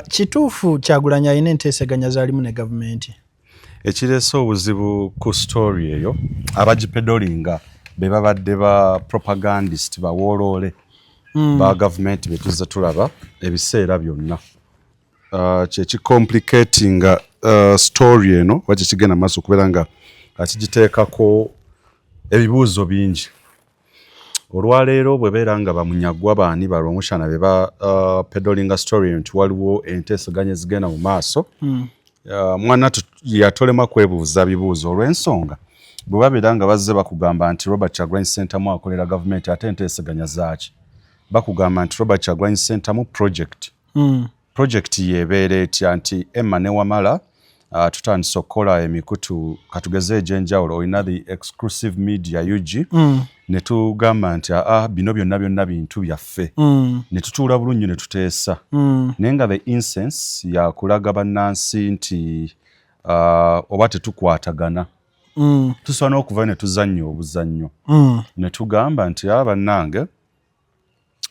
Kituufu Kyagulanyi alina enteeseganya z'alimu ne gavumenti? Ekireese obuzibu ku story eyo, abagipedolinga be babadde ba propagandist, bawooloole ba gavumenti betuzze tulaba ebiseera byonna. Kyekicomplicatinga story eno oba kyekigenda maaso okubeera nga kigiteekako ebibuuzo bingi. Olwaleero bwe beera nga bamunyagwa baani balwomushana be ba pedolinga story nti waliwo enteeseganya ezigenda mu maaso, mwana yatolema kwebuuza bibuuzo olw'ensonga bwe babeera nga bazze bakugamba nti Robert Kyagulanyi Ssentamu akolera gavumenti, ate enteeseganya zaaki? Bakugamba nti Robert Kyagulanyi Ssentamu project. Project yebeera etya nti Emma ne Wamala tutandise okukola emikutu katugeze egy'enjawulo, olina the Exclusive Media UG, ne tugamba nti aa, bino byonna byonna bintu byaffe, ne tutuula bulungi ne tuteesa, naye nga the essence yakulaga bannansi nti oba tetukwatagana, tusobola n'okuvayo ne tuzannya obuzannyo ne tugamba nti aa, bannange,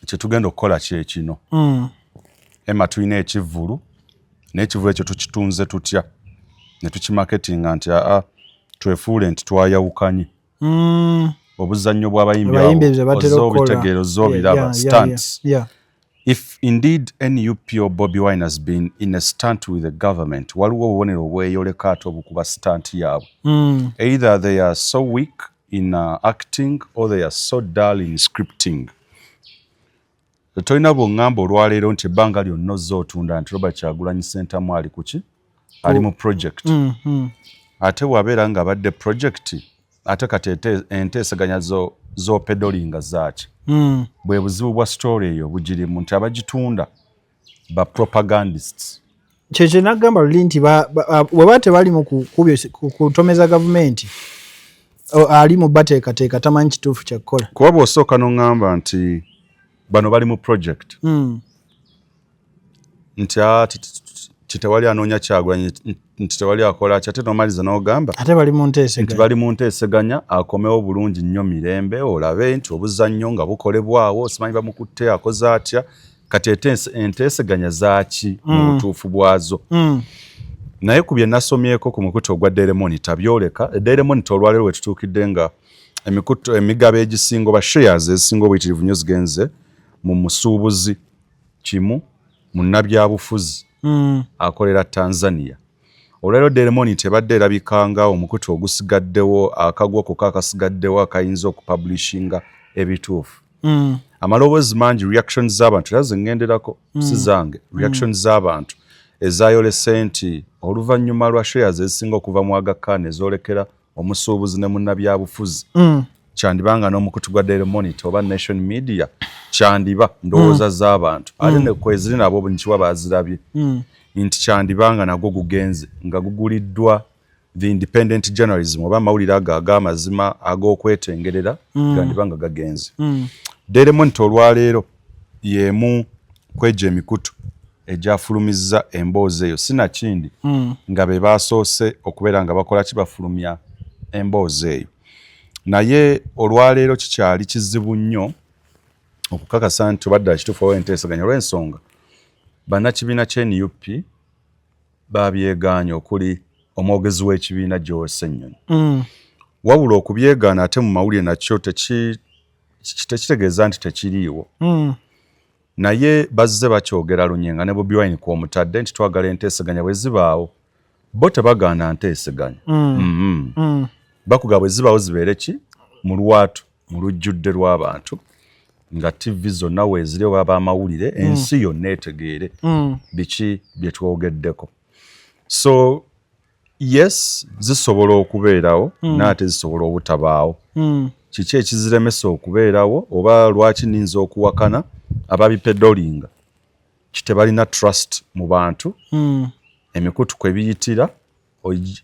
kyetugenda okukola kyekino. Emma, tulina ekivvulu, naye ekivvulu ekyo tukitunze tutya ne tukimarketinga nti aa, twefuule nti twayawukanye? Obuzannyo bw'abayimbi Abayimbi ebyo batera okukola. Obitegeero z'obiraba, stunts. If indeed NUP or Bobi Wine has been in a stunt with the government, waliwo obubonero obweyoleka ate obukuba stunt yaabwe. Either they are so weak in acting or they are so dull in scripting. Tolina bw'oŋŋamba olwaleero nti ebbanga lyonna ozze otunda nti Robert Kyagulanyi Ssentamu ali kuki, ali mu project, ate bw'abeera nga abadde project, ate kati enteeseganya z'opedolinga zaaki? Bwe buzibu bwa story eyo bugirimu nti abagitunda ba propagandists. Kyekyo nagamba luli nti bwe tebali mu kutomeza gavumenti, ali mu bateekateeka tamanyi kituufu kyakkola. Kuba bw'osooka n'oŋŋamba nti bano bali mu project, nti ti tewali anoonya Kyagulanyi, nti tewali akola ki, ate nomaliza n'ogamba ate bali mu nti nteeseganya, bali mu nteeseganya, akomewo bulungi nnyo mirembe, olabe nti obuzannyo nga bukolebwawo, simanyi bamukutte akoze atya. Kati enteeseganya zaaki mu butuufu bwazo? Naye ku bye nasomyeko ku mukutu ogwa Daily Monitor byoleka, Daily Monitor olwaleero we tutuukidde nga emikutu emigabo egisinga oba shares ezisinga obuyitirivu nnyo zigenze mu musuubuzi kimu munnabyabufuzi akolera Tanzania. Olwaleero Daily Monitor ebadde erabika nga omukutu ogusigaddewo, akagwa kokka akasigaddewo akayinza okupublishinga ebituufu. Amaloboozi mangi, reactions z'abantu era zengenderako, si zange, reactions z'abantu ezayolese nti oluvannyuma lwa shares ezisinga okuva mu Aga Khan ezoolekera omusuubuzi ne munnabyabufuzi, kyandibanga n'omukutu gwa Daily Monitor oba Nation Media kyandiba ndowooza z'abantu, ate nekweziri nabo nkiwa bazirabye, nti kyandibanga nagwo gugenze nga guguliddwa the independent journalism oba amawulire ago ag'amazima ag'okwetengerera, gandibanga gagenze. Daily Monitor olwaleero y'emu kwegyo emikutu egyafulumizza emboozi eyo, sinakindi nga be basoose okubeera nga bakola ki, bafulumya emboozi eyo. Naye olwaleero kikyali kizibu nnyo okukakasa nti oba ddala kituufu oba enteeseganya, olw'ensonga bannakibiina kye NUP babyegaanye, okuli omwogezi w'ekibiina Joel Ssenyonyi. Wabula okubyegaana ate mu mawulire nakyo tekitegeeza nti tekiriiwo. Naye bazze bakyogera lunye nga ne Bobi Wine kw'omutadde nti twagala enteeseganya bwe zibaawo. Bo tebagaana nteeseganya. Bakugamba bwe zibaawo zibeere ki, mu lwatu, mu lujjudde lw'abantu, nga TV zonna weeziri oba ab'amawulire, ensi yonna etegeere biki bye twogeddeko. So yes, zisobola okubeerawo, naye ate zisobola obutabaawo. Kiki ekiziremesa okubeerawo oba lwaki nninza okuwakana ababipedolinga? Kitebalina trust mu bantu. Emikutu kwe biyitira,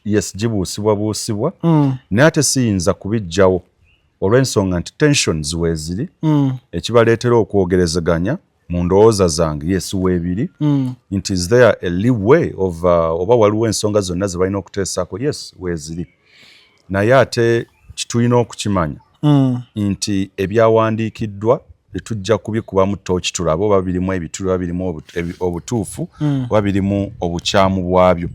yes, gibuusibwabuusibwa, naye ate siyinza kubiggyawo olw'ensonga nti tensions weeziri, ekibaleetera okwogerezeganya. Mu ndowooza zange, yes, weebiri nti is there a leeway of oba waliwo ensonga zonna ze balina okuteesaako, yes, weeziri. Naye ate kitulina okukimanya nti ebyawandiikiddwa Tujja kubikubamu tooki tulabe oba birimu ebituli, oba birimu obutuufu, oba birimu obukyamu bwabyo.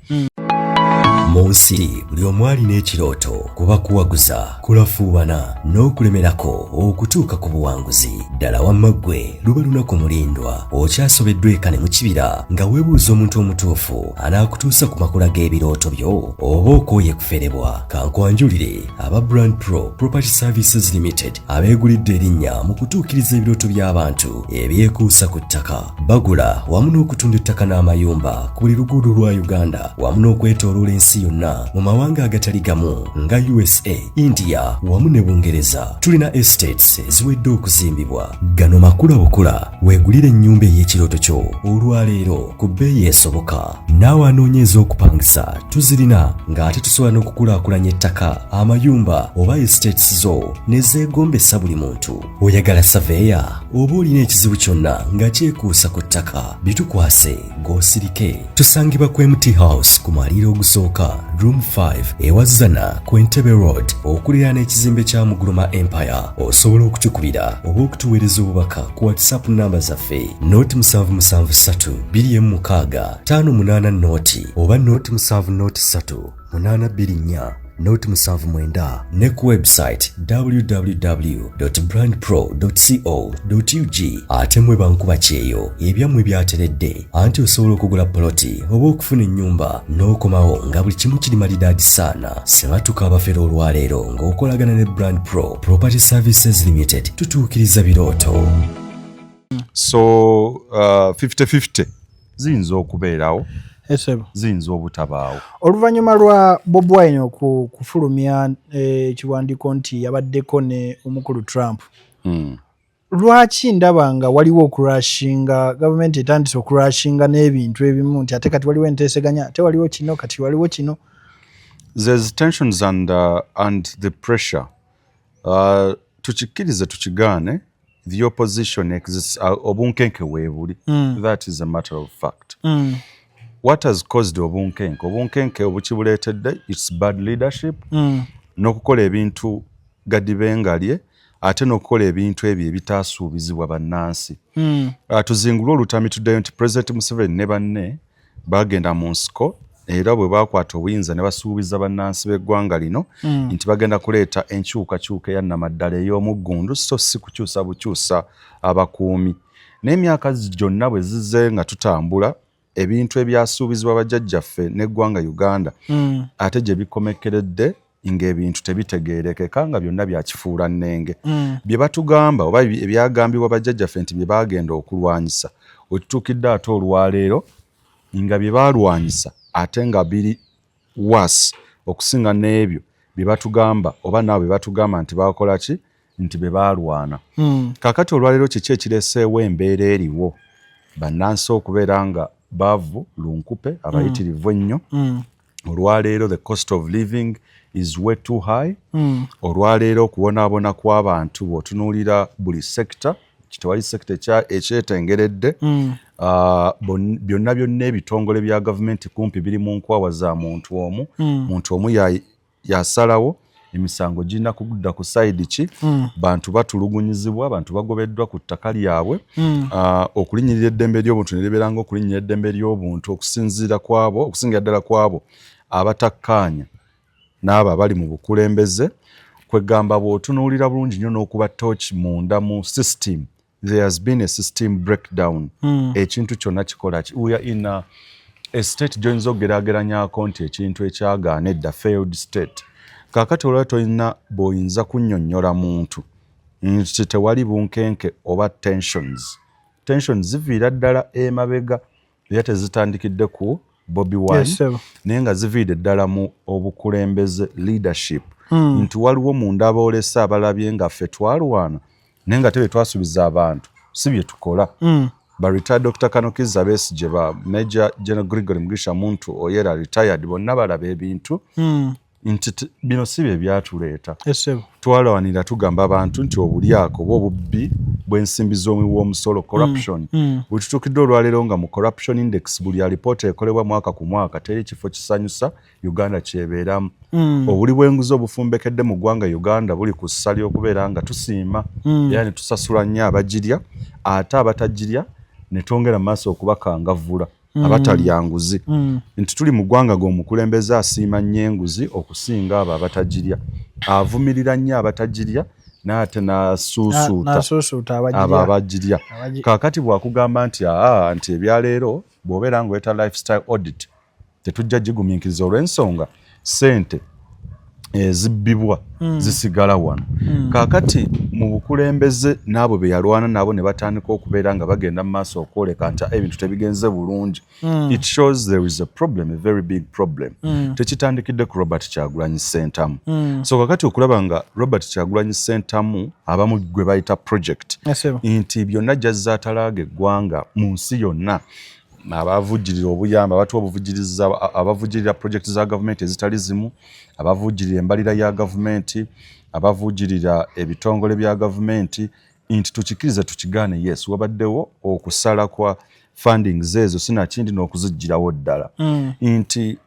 Mu nsi buli omu alina ekirooto, kuba kuwaguza, kulafuubana n'okulemerako okutuuka ku buwanguzi. Ddala wamma ggwe luba lunaku mulindwa okyasobeddwa eka ne mu kibira nga weebuuza omuntu omutuufu anaakutuusa ku makula g'ebirooto byo, oba okooye kuferebwa. Kankwanjulire aba Brand Pro Property Services Limited, abeegulidde erinnya mu kutuukiriza ebirooto by'abantu ebyekuusa ku ttaka. Bagula wamu n'okutunda ettaka n'amayumba ku buli luguudo lwa Uganda wamu n'okwetooloola ensi yonna mu mawanga agatali gamu nga USA, India wamu ne Bungereza. Tulina estates eziwedde okuzimbibwa. Gano makula bukula, weegulire ennyumba ey'ekirooto kyo olwaleero ku bbeeyi esoboka. Naawe anoonya ez'okupangisa tuzirina, ng'ate tusobola n'okukulaakulanya ettaka, amayumba oba estates zo ne zeegombesa buli muntu. Oyagala surveyor oba olina ekizibu kyonna nga kyekuusa ku ttaka, bitukwase g'osirike. Tusangibwa ku MT House ku mwaliiro ogusooka, room 5, ewazana ku Entebbe Road, okuliraana ekizimbe kya Muguluma Empire. Osobola okutukubira oba okutuweereza obubaka ku WhatsApp namba zaffe 077 26 58 0 oba 070 3 824 079, ne ku website www.brandpro.co.ug. Ate mwe bankuba kyeyo, ebyammwe byateredde, anti osobola okugula poloti oba okufuna ennyumba n'okomawo nga buli kimu kiri malidaadi saana. Sebatuka abafera olwaleero ng'okolagana ne Brand Pro Property Services Limited, tutuukiriza birooto. So 50-50 ziyinza okubeerawo, Esebo. ziyinza obutabaawo. Oluvannyuma lwa Bobi Wine okufulumya ekiwandiiko nti yabaddeko ne omukulu Trump, lwaki ndaba nga waliwo okurushinga, gavumenti etandise okurushinga n'ebintu ebimu nti ate kati waliwo enteeseganya, ate waliwo kino, kati waliwo kino? There's tensions and the pressure. Tukikkirize tukigaane, the opposition exists. Obunkenke weebuli. That is a matter of fact. What has caused obunkenke? Obunkenke obukibuleetedde, it's bad leadership n'okukola ebintu gadibengalye, ate n'okukola ebintu ebyo ebitaasuubizibwa bannansi. Tuzingule olutami tuddeyo nti President Museveni ne banne bagenda mu nsiko, era bwe bakwata obuyinza ne basuubiza bannansi b'eggwanga lino nti bagenda kuleeta enkyukakyuka eya nnamaddala, ey'omuggundu, so si kukyusa bukyusa abakuumi. N'emyaka gyonna bwe zizze nga tutambula, ebintu ebyasuubizibwa bajjajjaffe n'eggwanga Uganda, ate gye bikomekeredde ng'ebintu tebitegeerekeka, nga byonna byakifuula nnenge. Bye batugamba oba ebyagambibwa bajjajjaffe nti bye bagenda okulwanyisa, wetutuukidde ate olwaleero nga bye baalwanyisa ate nga biri worse okusinga n'ebyo bye batugamba, oba naabo bye batugamba nti bakola ki, nti be baalwana. Kaakati olwaleero kiki ekireseewo embeera eriwo, bannansi okubeera nga baavu lunkupe abayitirivu ennyo? Olwaleero the cost of living is way too high. Olwaleero okubonaabona kw'abantu, bw'otunuulira buli sector, tewali sector ekyetengeredde. Byonna byonna ebitongole bya gavumenti kumpi biri mu nkwawa za muntu omu. Muntu omu yasalawo emisango girina kudda ku side ki. Bantu batulugunyizibwa, abantu bagobeddwa ku ttaka lyabwe. Okulinnyirira eddembe ly'obuntu ne libeera nga okulinnyirira eddembe ly'obuntu okusinziira kwabo, okusingira ddala kwabo abatakkaanya n'abo abali mu bukulembeze. Kwegamba bw'otunuulira bulungi nnyo n'okuba torch munda mu system, there has been a system breakdown. Ekintu kyonna kikola ki, we are in a state gy'oyinza okugeraageranyako nti ekintu ekyagaana edda, failed state. Kaakati olwa tolina bw'oyinza kunnyonnyola muntu nti tewali bunkenke oba tensions. Tensions ziviira ddala emabega, era tezitandikidde ku Bobi Wine, naye nga ziviire ddala mu obukulembeze, leadership, nti waliwo munda aboolesa abalabye nga ffe twalwana, naye nga tebe twasuubiza abantu si bye tukola. Ba retired Dr. Colonel Kizza Besigye, ba Major General Gregory Mugisha Muntu Oyera retired, bonna balaba ebintu. Nti bino si bye byatuleeta. Twalwanira tugamba abantu nti obulyako oba obubbi bw'ensimbi z'omuwi w'omusolo, corruption, bwe tutuukidde olwaleero nga mu corruption index, buli alipoota ekolebwa mwaka ku mwaka, teri kifo kisanyusa Uganda kyebeeramu. Obuli bw'enguzi obufumbekedde mu ggwanga Uganda buli ku ssa ly'okubeera nga tusiima era ne tusasula nnyo abagirya, ate abatagirya ne twongera mu maaso okubakangavvula, abatalya nguzi, nti tuli mu ggwanga g'omukulembeze asiima nnyo enguzi okusinga abo abatagirya, avumirira nnyo abatagirya n'ate n'asuusuuta abo abagirya. Kaakati bw'akugamba nti aa, nti ebyaleero bw'obeera ng'oyeta lifestyle audit, tetujja gigumiikiriza olw'ensonga ssente ezibbibwa zisigala wano. Kaakati mu bukulembeze n'abo be yalwana nabo ne batandika okubeera nga bagenda mu maaso okwoleka nti ebintu tebigenze bulungi, it shows there is a problem, a very big problem. Tekitandikidde ku Robert Kyagulanyi Ssentamu. So kakati okulaba nga Robert Kyagulanyi Ssentamu, abamu gwe bayita project, nti byonna jazza atalaaga eggwanga mu nsi yonna, abavujjirira obuyamba, abatuwa obuvujjiriza, abavujjirira project za gavumenti ezitali zimu, abavujjirira embalira ya gavumenti, abavujjirira ebitongole bya gavumenti, nti tukikirize tukigaane, yes, wabaddewo okusala kwa fundings ezo, sinakindi n'okuziggyirawo ddala, nti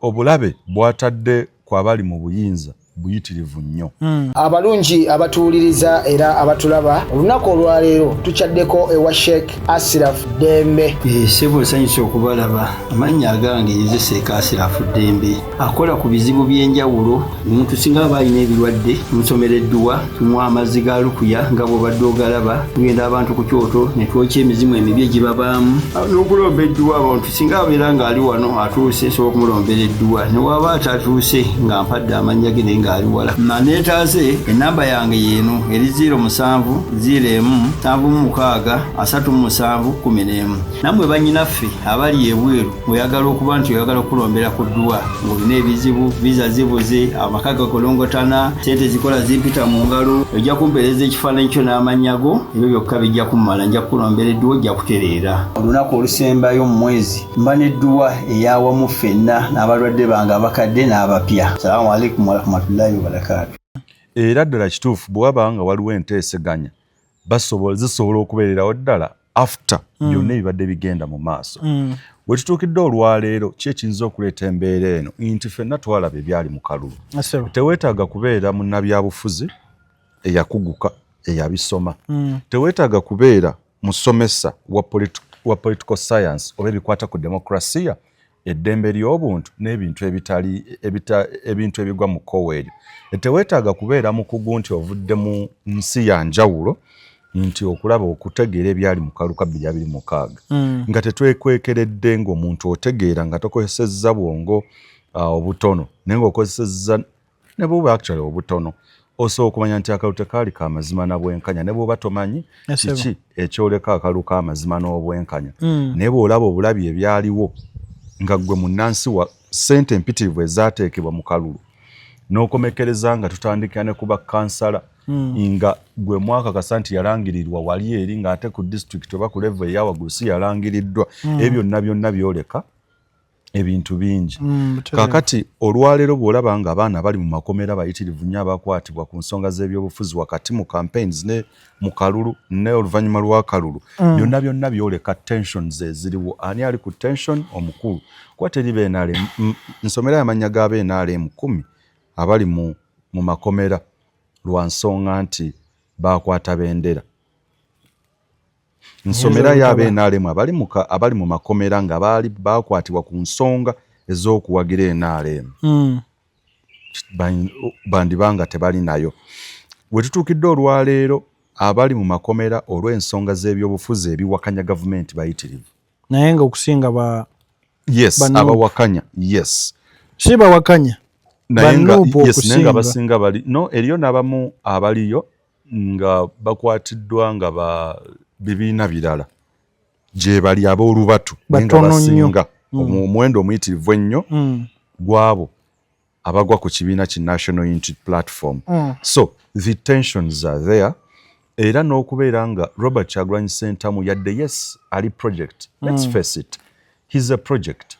obulabe bwatadde ku abali mu buyinza buyitirivu nnyo. Abalungi abatuwuliriza era abatulaba, olunaku olwaleero tukyaddeko ewa Sheikh Asiraf Ddembe. Ssebo, nsanyusa okubalaba. Amannya agange nze Sheikh Asirafu Ddembe, akola ku bizibu by'enjawulo. Omuntu singa aba alina ebirwadde, tumusomera edduwa, tumuwa amazzi ga lukuya nga bw'obadde ogalaba. Tugenda abantu ku kyoto ne twokya emizimu emibi egibabaamu n'okulomba edduwa. Abantu singa abeera ng'ali wano atuuse, nsobola okumulombera edduwa, ne waba atatuuse nga mpadde amannya ge naye ng'ali wala naneetaase. Enamba yange yeeno, eri 07 01 76 37 11. Nammwe bannyinaffe abali ebweru, ng'oyagala okuba nti oyagala okulombera ku dduwa, ng'olina ebizibu, visa zibuze, amaka gakolongotana, sente zikola zimpita mu ngalo, ojja kumpeereza ekifaananyi kyo n'amannya go. Ebyo byokka bijja kummala, nja kukulombera edduwa, ojja kutereera. Olunaku olusembayo mu mwezi mba n'edduwa eyawamu ffenna n'abalwadde bange abakadde n'abapya. Salaamu alaikum warahmatullahi wabarakaatu. Era ddala kituufu, bwe waba nga waliwo enteeseganya basobola, zisobola okubeererawo ddala after byonna ebibadde bigenda mu maaso. We tutuukidde olwaleero, ki ekiyinza okuleeta embeera eno? Nti ffenna twalaba ebyali mu kalulu. Teweetaaga kubeera munnabyabufuzi eyakuguka, eyabisoma. Teweetaaga kubeera musomesa wa political science oba ebikwata ku demokrasiya, eddembe ly'obuntu n'ebintu ebitali ebintu ebigwa mu kkowa eryo. Teweetaaga kubeera mukugu nti ovudde mu nsi ya njawulo nti okulaba okutegeera ebyali mu kalulu ka 2026, nga tetwekwekeredde, ng'omuntu otegeera nga tokozesezza bwongo obutono, naye ng'okozesezza ne bw'oba actually obutono, osobola okumanya nti akalulu tekaali ka mazima na bwenkanya, ne bw'oba tomanyi kiki ekyoleka akalulu k'amazima n'obwenkanya. Naye bw'olaba obulabi ebyaliwo, nga ggwe munnansi wa ssente empitirivu ezaateekebwa mu kalulu, n'okomekereza nga tutandikira ne ku bakansala, nga gwe mwakakasa nti yalangirirwa wali eri, ng'ate ku disitulikiti oba ku level eyawaggulu si yalangiriddwa. Ebyo byonna byonna byoleka ebintu bingi. Kaakati olwaleero bw'olaba nga abaana bali mu makomera bayitirivu nnyo abakwatibwa ku nsonga z'ebyobufuzi wakati mu campaigns ne mu kalulu ne oluvannyuma lw'akalulu, byonna byonna byoleka tensions eziriwo. Ani ali ku tension omukulu? Kuba teri ba NRM, nsomerayo amannya ga NRM 10 abali mu makomera lwa nsonga nti bakwata bendera. Nsomerayo aba NRM abali mu makomera nga baali bakwatibwa ku nsonga ez'okuwagira NRM. Bandibanga tebali nayo. We tutuukidde olwaleero, abali mu makomera olw'ensonga z'ebyobufuzi ebiwakanya gavumenti bayitirivu. Naye nga okusinga ba Yes, abawakanya, yes. Si bawakanya. Naye nga yes, naye nga basinga bali no, eriyo n'abamu abaliyo nga bakwatiddwa nga ba bibiina birala gye bali ab'olubatu, naye nga basinga omuwendo omuyitirivu ennyo gwabo abagwa ku kibiina ki National Unity Platform. So the tensions are there, era n'okubeera nga Robert Kyagulanyi Ssentamu, yadde yes, ali project, let's face it, he's a project.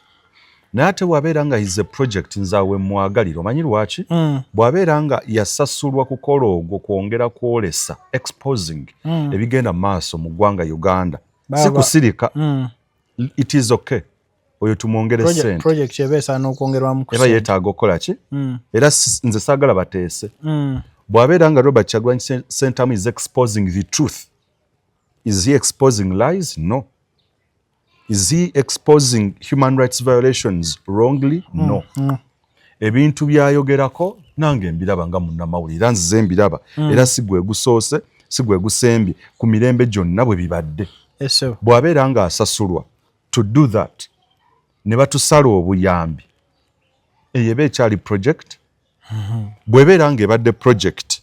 Naye ate bw'abeera nga is a project, nze awe mwagalira. Omanyi lwaki? Bw'abeera nga yasasulwa kukola ogwo kwongera kwolesa, exposing ebigenda mu maaso mu ggwanga Uganda, si kusirika, it is okay, oyo tumwongere sente. Project eba esaana okwongerwamu ku eba ssente. Yeetaaga okukola ki? Era nze saagala bateese. Bw'abeera nga Robert Kyagulanyi Ssentamu is exposing the truth, is he exposing lies? No. Is he exposing human rights violations wrongly? No. Ebintu byayogerako nange mbiraba nga munnamawulire, era nzize mbiraba, era si gwe gusoose, si gwe gusembye, ku mirembe gyonna bwe bibadde. Yes, sir. Bw'abeera ng'asasulwa to do that ne batusala obuyambi, eyo eba ekyali project? Bw'ebeera ng'ebadde project,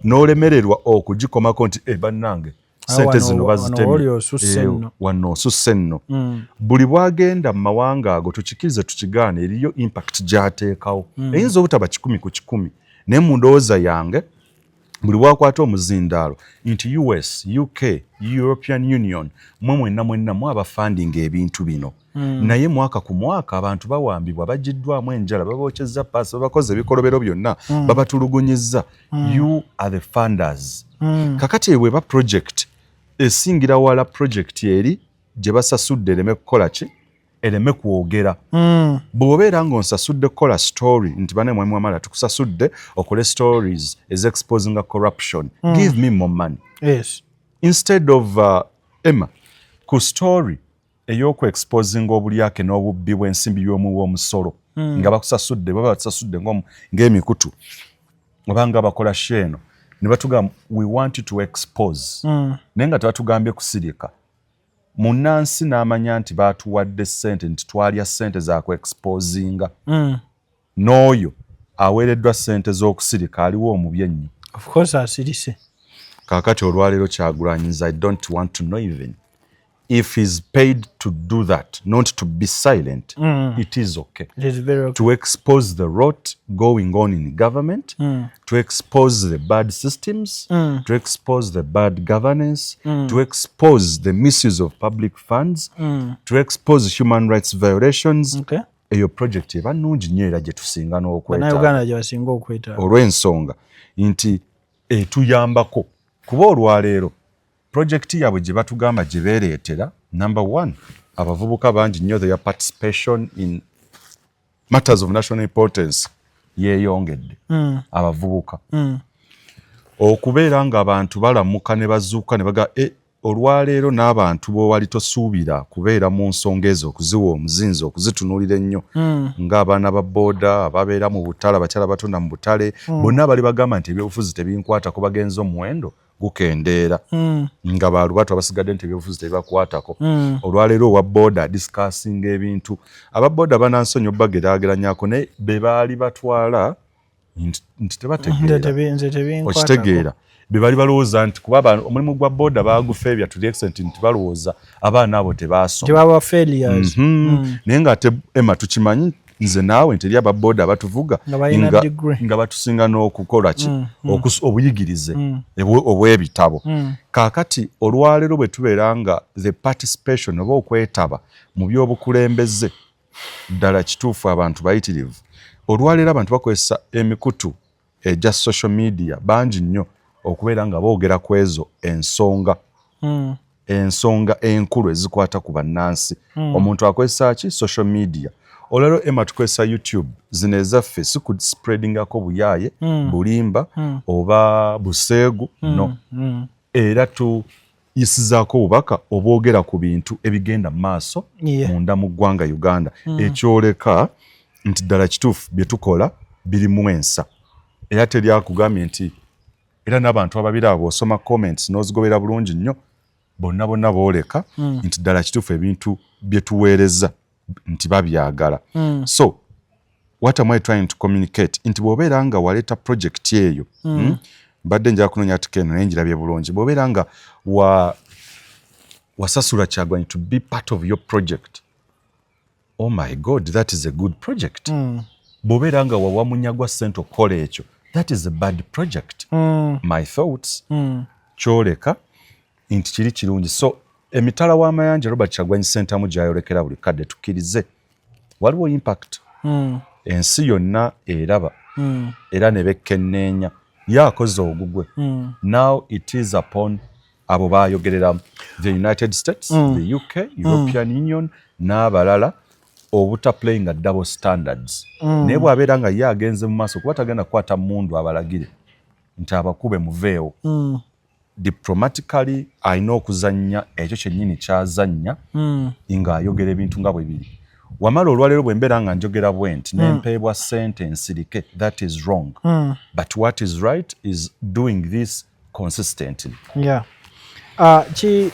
n'olemererwa okugikomako nti, "E bannange, sente wano- zino wano bazitemye." oli osusse nno. Wano osusse nno. Buli bwagenda mu mawanga ago, tukikirize tukigaane, eriyo impact gy'ateekawo. Eyinza obutaba 100%, naye mu ndowooza yange buli bwakwata omuzindaalo nti US, UK, European Union, mwe mwenna mwenna mwabafundinga ebintu bino, naye mwaka ku mwaka abantu bawambibwa, bagiddwamu enjala, babokyezza paasi, babakoze ebikolobero byonna, babatulugunyizza. You are the funders. Kakati bweba project esingira wala project eri gye basasudde ereme kukola ki? Ereme kwogera. Bw'obeera ng'onsasudde kukola story nti bane mwami wamala tukusasudde okole stories ez exposing corruption, give me more money instead of emma ku story ey'okuexposinga obulyake n'obubbi bw'ensimbi y'omuwa omusolo nga bakusasudde, baba batusasudde ng'emikutu oba nga bakola show eno ne batugamba, "We want you to expose," naye nga tebatugambye kusirika. Munnansi n'amanya nti baatuwadde ssente nti twalya ssente za kuexposinga, n'oyo aweereddwa ssente z'okusirika aliwo omubi ennyo. Of course asirise. Kaakati olwaleero Kyagulanyi, I don't want to know even if he's paid to do that, not to be silent. It is okay It is very okay. to expose the rot going on in government, to expose the bad systems, to expose the bad governance, to expose the misuse of public funds, to expose human rights violations. Eyo project eba nnungi nnyo era gye tusinga n'okwetaaga. Bannayuganda gye basinga okwetaaga. Olw'ensonga nti etuyambako, kuba olwaleero project yaabwe gye batugamba gye beereetera, number one, abavubuka bangi nnyo, their participation in matters of national importance yeeyongedde. Abavubuka okubeera ng'abantu balamuka ne bazuuka ne baga e, olwaleero n'abantu b'owali tosuubira kubeera mu nsonga ezo, okuziwa omuzinzi, okuzitunuulira ennyo, ng'abaana ba booda ababeera mu butale, abakyala batunda mu butale, bonna bali bagamba nti ebyobufuzi tebinkwatako, bagenza omuwendo gukendeera, nga balubatu abasigadde nti ebyobufuzi tebibakwatako. Olwaleero owa booda adiscussinga ebintu, aba booda banansonyi obageraageranyako naye be baali batwala nti tebategeera. Nze tebinkwatako. Okitegeera, be bali balowooza nti kuba omulimu gwa booda bagufeebya to the extent nti balowooza abaana abo tebaasoma. Tebaba failures. Naye ng'ate emma tukimanyi nze naawe nti eri ababooda abatuvuga Nga balina degree. Nga batusinga n'okukola ki? Obuyigirize obw'ebitabo. Kaakati olwaleero bwe tubeera nga the participation oba okwetaba mu by'obukulembeze ddala kituufu abantu bayitirivu, olwaleero abantu bakozesa emikutu egya social media bangi nnyo okubeera nga boogera ku ezo ensonga, ensonga enkulu ezikwata ku bannansi. Omuntu akozesa ki? Social media. Olwaleero emma tukozesa YouTube zino ezaffe si ku spreadingako buyaaye, bulimba oba buseegu, no. Era tuyisizaako obubaka obwogera ku bintu ebigenda mu maaso munda mu ggwanga Uganda, ekyoleka nti ddala kituufu bye tukola birimu ensa. Era teri akugambye nti era n'abantu ababiri abo osoma comments n'ozigobera bulungi nnyo, bonna bonna booleka nti ddala kituufu ebintu bye tuweereza nti babyagala. So what am I trying to communicate? Nti bw'obeera nga waleeta project eyo, Mbadde njala kunoonya article eno naye ngirabye bulungi. Bw'obeera nga wa wasasula Kyagulanyi to be part of your project, oh my God, that is a good project. Bw'obeera nga wawa Munyagwa ssente okukola ekyo, that is a bad project. My thoughts, kyoleka nti kiri kirungi. So emitala w'amayanja Robert Kyagulanyi Ssentamu gy'ayolekera buli kadde, tukkirize. Waliwo impact. Ensi yonna eraba era ne bekkenneenya. Ye akoze ogugwe. Now it is upon abo bayogereramu, the United States, the UK, European Union n'abalala, obuta playing a double standards. Naye bw'abeera nga ye agenze mu maaso, kuba tagenda kukwata mundu abalagire nti abakube muveewo. Diplomatically alina okuzannya ekyo kyennyini kyazannya ng'ayogera ebintu nga bwe biri. Wamala olwaleero bwe mbeera nga njogera bwe nti nempeebwa ssente nsirike, that is wrong. But what is right is doing this consistently. Yeah. Ki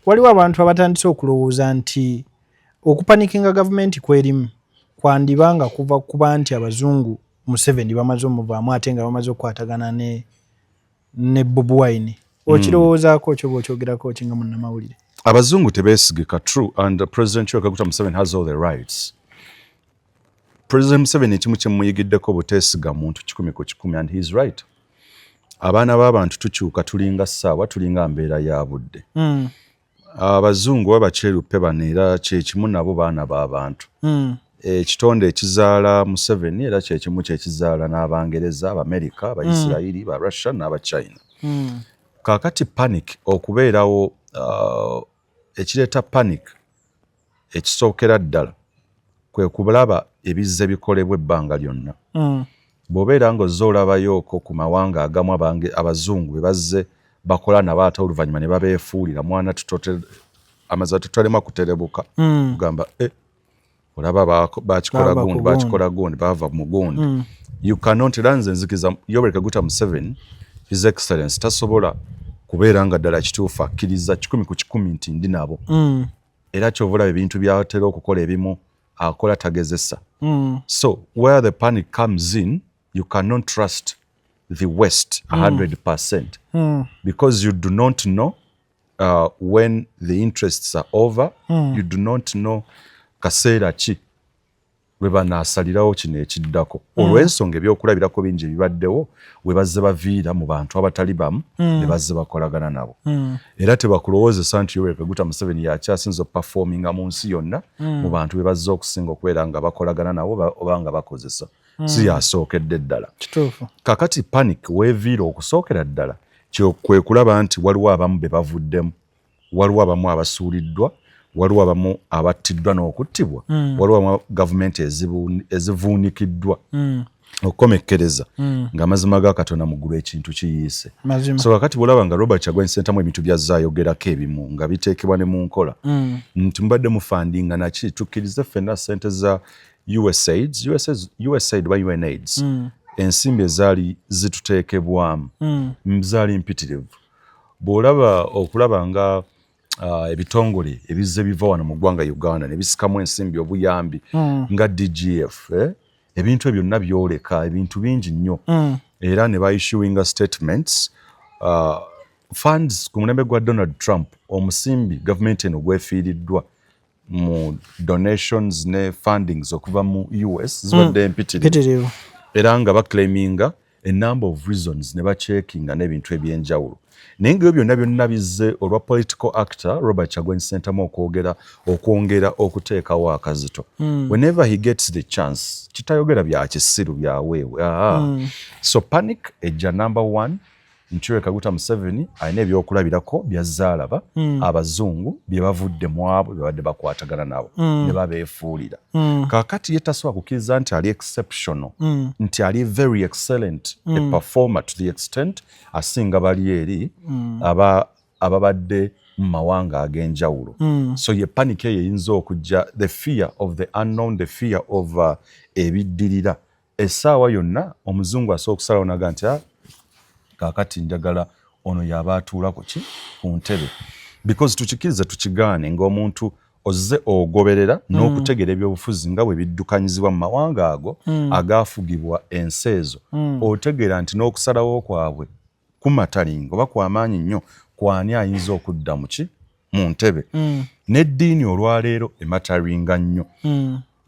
waliwo abantu abatandise okulowooza nti okupanikinga gavumenti kwerimu kwandiba nga kuva kuba nti abazungu Museveni bamaze omuvaamu, ate nga bamaze okukwatagana ne Bobi Wine. Okirowoozaako kyo, bwokyogerako ki nga munnamawulire? Abazungu tebeesigika, true, and President Yoweri Kaguta Museveni has all the rights. President Museveni ekimu kyemuyigiddeko buteesiga muntu 100%, and he is right. Abaana b'abantu tukyuka, tulinga ssaawa, tulinga mbeera ya budde. Abazungu oba bakyeruppe bano era kyekimu nabo baana b'abantu. Ekitonde ekizaala Museveni era kyekimu kyekizaala n'Abangereza, Abamerika, Abaisirayiri, Barussia n'Abachina. Kaakati panic okubeerawo, ekireeta panic ekisookera ddala kwe kulaba ebizze bikolebwa ebbanga lyonna. Bw'obeera ng'ozze olabayooko ku mawanga agamu abazungu be bazze bakola nabo, ate oluvannyuma ne babeefuulira mwana tutote amaza tutalema kuterebuka kugamba eh, olaba bakikola Bava ku gundi, gundi. Bakikola gundi, bava mu gundi. You cannot, era nze nzikiriza Yoweri Kaguta Museveni, His Excellence, tasobola kubeera nga ddala kituufu akkiriza 100% nti ndi nabo. Era kyova olaba ebintu byatera okukola ebimu akola tagezesa. So where the panic comes in, you cannot trust the West 100% because you do not know when the interests are over. You do not know kaseera ki lwe banaasalirawo kino ekiddako, olw'ensonga ebyokulabirako bingi ebibaddewo we bazze baviira mu bantu abatali bamu ne bazze bakolagana nabo. Era tebakulowoozesa nti Yoweri Kaguta Museveni yakyasinza okuperforminga mu nsi yonna mu bantu be bazze okusinga okubeera nga bakolagana nabo oba nga bakozesa, si yasookedde ddala. Kituufu. Kakati panic weeviira okusookera ddala kwe kulaba nti waliwo abamu be bavuddemu, waliwo abamu abasuuliddwa, waliwo abamu abattiddwa n'okuttibwa, waliwo abamu gavumenti ezivuunikiddwa okukomekkereza ng'amazima ga Katonda mu ggulu ekintu kiyiise. Mazima. So kakati bwolaba nga Robert Kyagulanyi Ssentamu ebintu byazze ayogerako ebimu nga biteekebwa ne mu nkola nti mubadde mufundinga naki, tukkirize ffenna ssente za USAID, USAID oba UNAIDS, ensimbi ezaali zituteekebwamu zaali mpitirivu. Bw'olaba okulaba nga ebitongole ebizze biva wano mu ggwanga Uganda ne bisikamu ensimbi obuyambi nga DGF, eh? Ebintu ebyo byonna byoleka ebintu bingi nnyo. Era ne baissuinga statements, funds ku mulembe gwa Donald Trump, omusimbi gavumenti eno gwefiiriddwa mu donations ne fundings okuva mu US zibadde mpitirivu. Mpitirivu. Era nga baclaiminga a number of reasons ne bacheckinga n'ebintu ebyenjawulo, naye nga ebyo byonna byonna bizze olwa political actor Robert Kyagulanyi Ssentamu okwogera, okwongera okuteekawo akazito. Whenever he gets the chance, kitayogera bya kisiru byaweewe. So panic ejja number one nti Yoweri Kaguta Museveni alina ebyokulabirako byazze alaba abazungu bye bavudde mu abo bye babadde bakwatagana nabo ne babeefuulira. Kaakati ye tasobola kukkiriza nti ali exceptional, nti ali very excellent a performer to the extent asinga bali eri aba ababadde mu mawanga ag'enjawulo. So ye panic eyo eyinza okujja, the fear of the unknown, the fear of ebiddirira. Essaawa yonna omuzungu asobola okusalawo naga nti, "Ah, kaakati njagala ono yaba atuula ku ki, ku ntebe," because tukikirize tukigaane, ng'omuntu ozze ogoberera n'okutegeera ebyobufuzi nga bwe biddukanyizibwa mu mawanga ago agaafugibwa ensi ezo, otegeera nti n'okusalawo kwabwe kumatalinga oba kwamaanyi nnyo kwani ayinza okudda mu ki, mu ntebe. N'eddiini olwaleero ematteringa nnyo.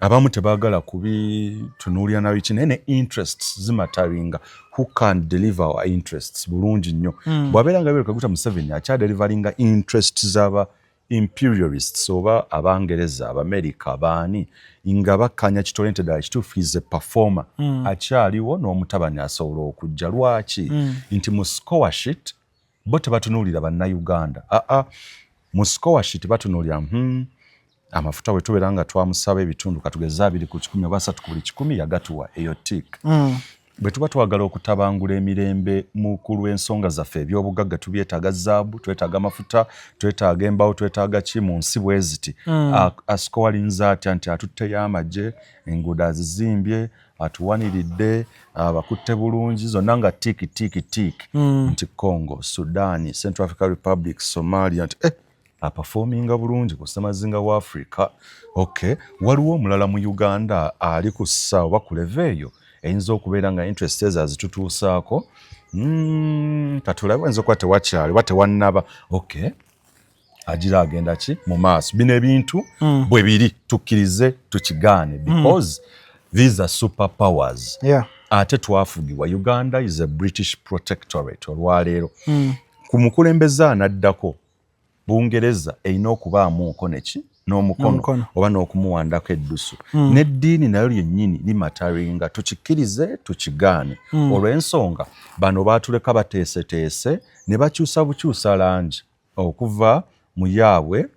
Abamu tebaagala kubitunuulira na biki, naye ne interests zimatteringa, who can deliver our interests bulungi nnyo. Bw'abeera nga Yoweri Kaguta Museveni akyadeliveringa interests z'aba Imperialists oba Abangereza, Abamerika, baani nga bakkanya kitole nti ddala kituufu is a performer, akyaliwo n'omutabani asobola okujja. Lwaki? Nti mu scoresheet bo tebatunuulira Bannayuganda. Aa, mu scoresheet batunuulira, amafuta bwe tubeera nga twamusaba ebitundu katugeze 2 ku 100 oba 3 ku buli 100, yagatuwa, eyo tick. Bwe tuba twagala okutabangula emirembe mu ku lw'ensonga zaffe, ebyobugagga tubyetaaga, zaabu twetaaga, amafuta twetaaga, embawo twetaaga, ki mu nsi bwe ziti, asikowalinza atya nti atutteyo amagye, enguudo azizimbye, atuwaniridde, abakutte bulungi, zonna nga tick, tick, tick, nti Congo, Sudan, Central Africa Republic, Somalia, nti aperforminga bulungi ku ssemazinga wa Africa. Okay, waliwo omulala mu Uganda ali ku ssa oba ku level eyo eyinza okubeera nga interest ezo azitutuusaako? Katulabe, oyinza okuba tewakyali oba tewannaba. Okay, agira agenda ki mu maaso. Bino ebintu bwe biri, tukkirize tukigaane, because these are super powers. Ate twafugibwa, Uganda is a British protectorate. Olwaleero ku mukulembeze anaddako, Bungereza erina okubaamuuko neki n'omukono N'omukono. oba n'okumuwandako eddusu. N'eddiini nayo lyennyini limatteringa, tukikkirize tukigaane, olw'ensonga bano baatuleka bateeseteese ne bakyusa bukyusa langi okuva mu yaabwe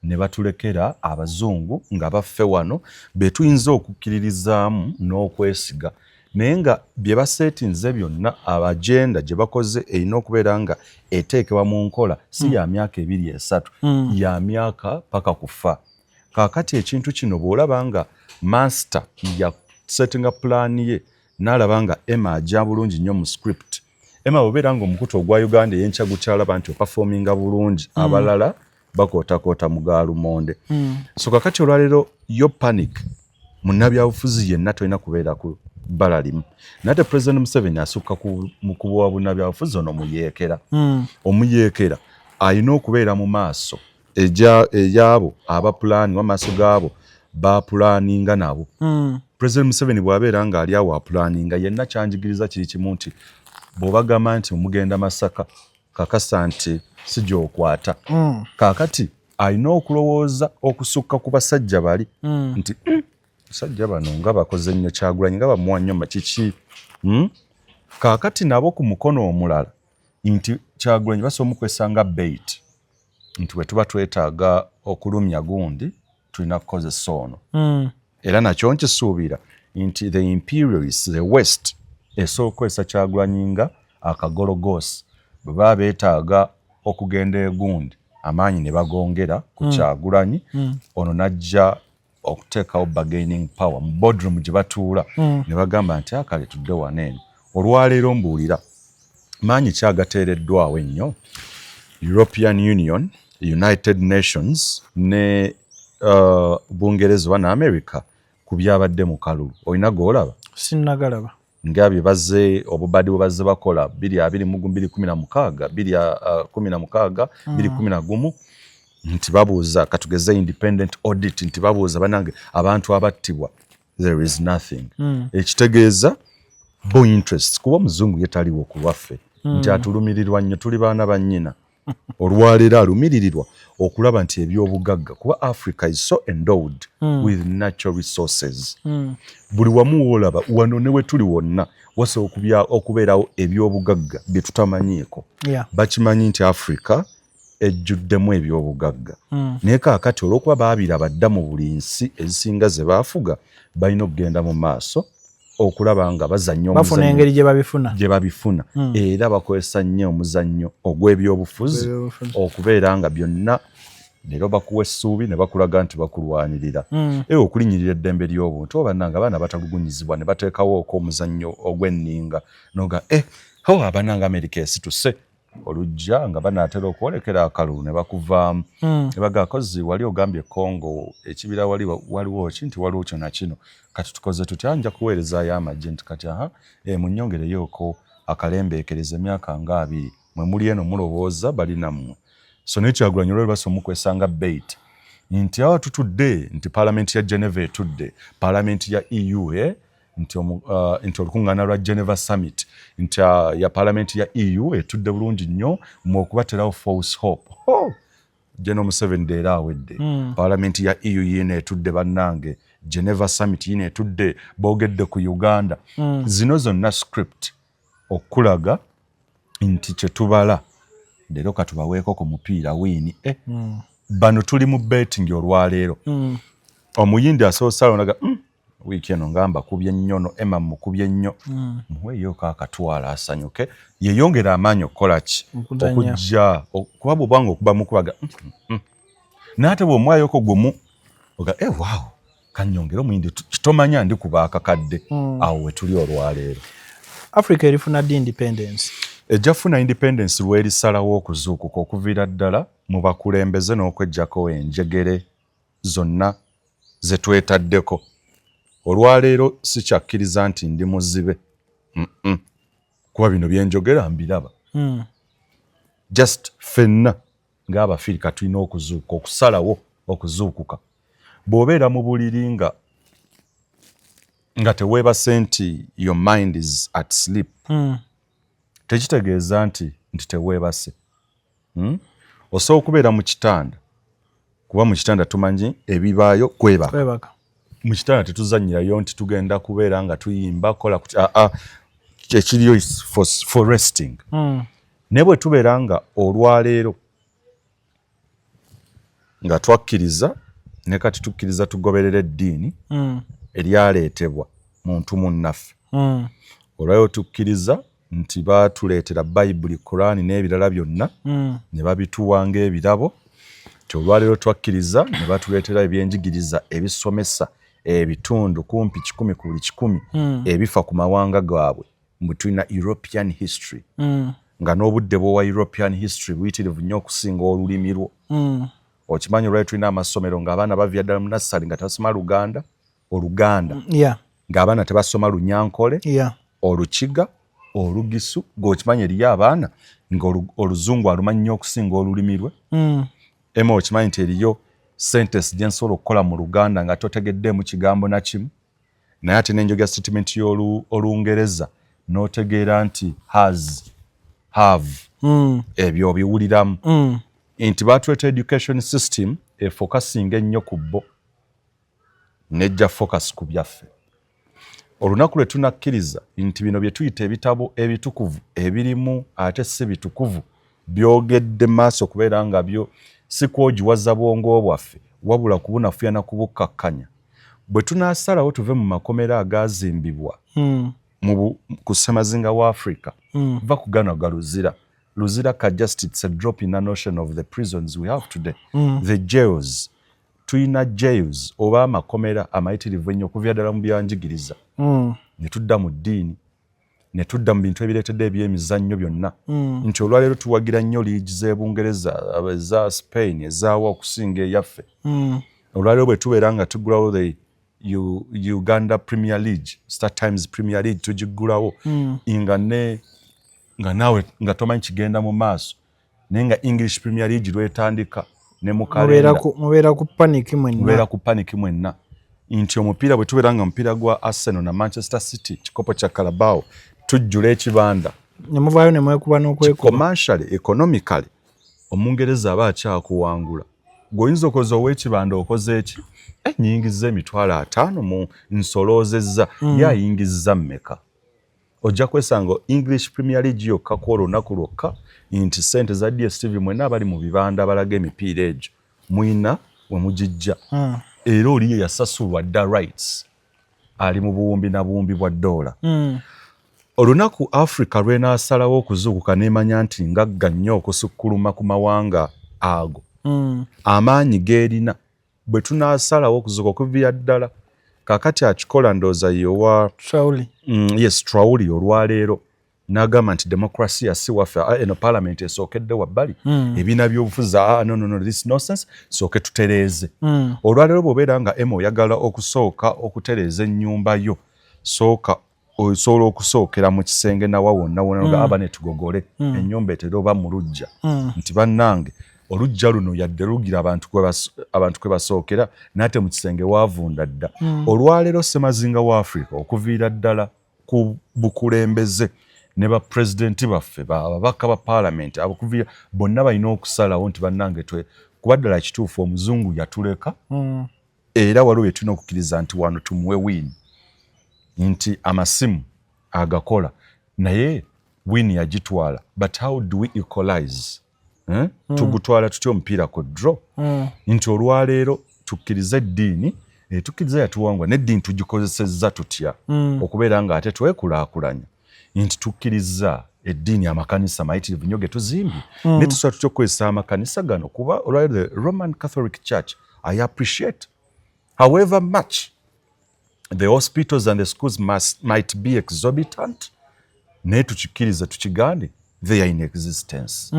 ne batulekera abazungu nga baffe wano be tuyinza okukkiririzaamu n'okwesiga, naye nga bye baseetinze byonna, abagenda gye bakoze erina okubeera nga eteekebwa mu nkola, si ya myaka 2, 3, ya myaka paka kufa. Kaakati ekintu kino bw'olaba nga master ya settinga pulaani ye n'alaba nga Emma ajja bulungi nnyo mu script, Emma bw'obeera nga omukutu ogwa Uganda ey'enkya gukyalaba nti operforminga bulungi, abalala bakootakoota mu gaalumonde. So kakati olwaleero yo panic, munnabyabufuzi yenna tolina kubeera ku bbala limu. Naye ate President Museveni asukka mu kubuwa bunnabyabufuzi ono muyeekera. Omuyeekera alina okubeera mu maaso ey'abo abapulaani, amaaso gaabo bapulaaninga nabo. President Museveni bw'abeera ng'ali awo apulaaninga yenna, kyanjigiriza kiri kimu nti bw'obagamba nti omugenda Masaka, kakasa nti si gy'okwata. Kaakati alina okulowooza okusukka ku basajja bali nti, "Basajja bano nga bakoze nnyo Kyagulanyi, nga bamuwa nnyo makiki, Kaakati nabo ku mukono omulala nti Kyagulanyi basobola omukozesa nga bait, nti bwe tuba twetaaga okulumya gundi tulina kukozesa ono. Era nakyo nkisuubira nti the imperialists, the West, esobola okukozesa Kyagulanyi nga akagologoosi bwe baba beetaaga okugenda egundi, amaanyi ne bagongera ku Kyagulanyi. Ono najja okuteekawo bargaining power mu boardroom gye batuula ne bagamba nti akale tudde wano eno. Olwaleero mbuulira, maanyi ki agateereddwawo ennyo European Union, United Nations ne Bungereza oba ne America ku byabadde mu kalulu? Olina g'olaba? Sinnagalaba. Nga bye bazze, obubadi bwe bazze bakola 2021, 2016, 2016, 2011, nti babuuza katugeze independent audit, nti babuuza banange abantu abattibwa, there is nothing. Ekitegeeza bo interest, kuba omuzungu ye taliwo ku lwaffe nti atulumirirwa nnyo, tuli baana ba nnyina. Olwaleero alumiririrwa okulaba nti ebyobugagga, kuba Africa is so endowed with natural resources. Buli wamu woolaba wano ne we tuli wonna wasobola okubeerawo ebyobugagga bye tutamanyiiko. Bakimanyi nti Africa ejjuddemu ebyobugagga, naye kaakati olw'okuba baabiraba dda mu buli nsi ezisinga ze baafuga, balina okugenda mu maaso okulaba nga bazannya bafuna omuzannyo engeri gye babifuna. Gye babifuna. Era bakozesa nnyo omuzannyo ogw'ebyobufuzi Ogw'ebyobufuzi. okubeera nga byonna leero bakuwa essuubi ne bakulaga nti bakulwanirira ewe okulinnyirira eddembe ly'obuntu, oba bannange abaana batalugunyizibwa, ne bateekawooko omuzannyo ogw'enninga noga ho abanange Amerika esituse olujja nga banaatera okwolekera akalulu ne bakuvaamu ne bagaa kozi wali ogambye Congo ekibira wali waliwo ki nti waliwo kyona kino, kati tukoze tutya? Nja kuweerezaayo amagye nti kati aha munyongereyooko akalembeekereza emyaka nga 20 mwe muli eno mulowooza bali nammwe. So naye Kyagulanyi olwali basobola omukozesa nga bait nti awa tutudde nti paalamenti ya Geneva etudde, paalamenti ya EU, nti, nti olukuŋŋaana lwa Geneva Summit nti ya paalamenti ya EU etudde bulungi nnyo mu okubaterawo false hope. Oh! General Museveni leero awedde. Paalamenti ya EU yiino etudde, bannange. Geneva Summit yiino etudde, boogedde ku Uganda. Zino zonna script okulaga nti kyetubala leero katubaweeko ku mupiira wiini. Bano tuli mu betting olwaleero. Omuyindi asoose alonaga wiiki eno ngamba kubye nnyo no Emma mukubye nnyo, muweeyoko akatwala asanyuke, yeyongera amaanyi okukola ki? Okuzannya. Okujja kuba bwobanga okuba mukubaga naate bw'omwayoko gumu oga wow, kanyongere omuyindi kitomanya ndi kuba akakadde. Awo wetuli olwaleero. Africa erifuna ddi independence? Ejja kufuna independence lwerisalawo okuzuukuka okuviira ddala mu bakulembeze n'okweggyako enjegere zonna ze twetaddeko. Olwaleero sikyakkiriza nti ndi muzibe. Kuba bino byenjogera mbiraba. Just ffenna ng'Abafirika tulina okuzuuka, okusalawo okuzuukuka. Bw'obeera mu buliri nga teweebase nti your mind is at sleep, tekitegeeza nti teweebase. Osobola okubeera mu kitanda, kuba mu kitanda tumanyi ebibaayo kwebaka. Kwebaka. Mu kitanda tetuzannyirayo nti tugenda kubeera nga tuyimba kola kuti aa ekiriyo is for resting. Naye bwe tubeera nga olwaleero nga twakkiriza ne kati tukkiriza tugoberera eddiini eryaleetebwa muntu munnaffe, olwaleero tukkiriza nti baatuleetera Bayibuli, Kuraani n'ebirala byonna ne babituwa ng'ebirabo, ti olwaleero twakkiriza ne batuleetera ebyenjigiriza ebisomesa ebitundu kumpi 100 ku buli 100 ebifa ku mawanga gaabwe, mbu tulina European history, nga n'obudde bw'owa European history buyitirivu nnyo okusinga olulimi lwo. Okimanyi olwali tulina amasomero ng'abaana bavira ddala mu nassali nga tebasoma Luganda, Oluganda, ng'abaana tebasoma Lunyankole, Olukiga, Olugisu. Gweokimanyi eriyo abaana nga Oluzungu alumanyi nnyo okusinga olulimi lwe? Ema, okimanyi nti eriyo sentence gye nsobola okukola mu Luganda nga totegeddeemu kigambo na kimu, naye ate nenjogera statement y'Olungereza n'otegeera nti has, have, ebyo obiwuliramu, nti batuleeta education system efocusinga ennyo ku bo, nejja focus ku byaffe. Olunaku lwe tunakkiriza nti bino bye tuyita ebitabo ebitukuvu ebirimu ate si bitukuvu, byogedde maaso kubeera nga byo si kwogiwaza bwongo bwaffe, wabula kubunafuya na kubukkakkanya, bwe tunaasalawo tuve mu makomera agaazimbibwa ku ssemazinga wa Africa, va ku gano ga Luzira. Luzira ka just it's a drop in an ocean of the prisons we have today, the jails. Tulina jails oba amakomera amayitirivu ennyo okuviira ddala mu byanjigiriza, ne tudda mu ddiini, ne tudda mu bintu ebireetedde ebyemizannyo byonna, nti olwaleero tuwagira nnyo liigi z'Ebungereza, eza Spain, ezaawa okusinga eyaffe. Olwaleero bwe tubeera nga tuggulawo the Uganda Premier League, Star Times Premier League tugiggulawo, nga ne nga naawe nga tomanyi kigenda mu maaso, naye nga English Premier League lwetandika ne mu Mubeera kalenda mubeera ku panic mwenna. Mubeera ku panic mwenna, nti omupiira bwe tubeera nga omupiira gwa Arsenal na Manchester City, kikopo kya Carabao, tujjula ekibanda. Ne muvaayo ne mwekuba n'okwekuba. Commercially, economically, Omungereza aba akyakuwangula. Gweoyinza okoza ow'ekibanda okoze eki? Nyingiza 50,000 mu nsoloozezza. Ye ayingizza mmeka? Ojja kwesanga English Premier League yokka ku olunaku lwokka nti sente za DStv, mwenna abali mu bibanda balaga emipiira egyo mwina we mugijja, era oli ye yasasulwa dda rights ali mu buwumbi na buwumbi bwa ddoola. Olunaku Africa lwenaasalawo okuzuukuka n'emanya nti ngagga nnyo okusukkuluma ku mawanga ago, amaanyi geerina, bwe tunaasalawo okuzuuka okuviira ddala kaakati akikola, ndowooza yewa Traore. Yes, Traore olwaleero n'agamba nti demokrasiya si waffe. Ah, eno parliament esookedde wabbali, ebiina by'obufuzi, ah, no, no, no, this nonsense, sooke tutereeze. Olwaleero bw'obeera nga ema oyagala okusooka okutereeza ennyumba yo, sooka osobola okusookera mu kisenge nawa wonna wonna, aba ne tugogole ennyumba etere oba mu luggya, nti bannange oluggya luno yadde lugira abantu kwe basookera, naate mu kisenge waavunda dda. Olwaleero ssemazinga wa Africa okuviira ddala ku bukulembeze ne bapulezidenti baffe, ababaka ba paalamenti, abakuviira bonna balina okusalawo nti bannange twe Kuba ddala kituufu, omuzungu yatuleka. Era waliwo bye tulina okukkiriza nti wano tumuwe win, nti amasimu agakola, naye win yagitwala. But how do we equalize, eh? Tugutwala tutya omupiira ku draw? Nti olwaleero tukkirize eddiini, tukkirize yatuwangwa, n'eddiini tugikozesezza tutya okubeera ng'ate twekulaakulanya? Nti tukkiriza eddiini, amakanisa mayitirivu nnyo ge tuzimbye, naye tusobola tutya okukozesa amakanisa gano? Kuba olwaleero the Roman Catholic Church, I appreciate, however much the hospitals and the schools might be exorbitant, naye tukikkirize tukigande, they are in existence.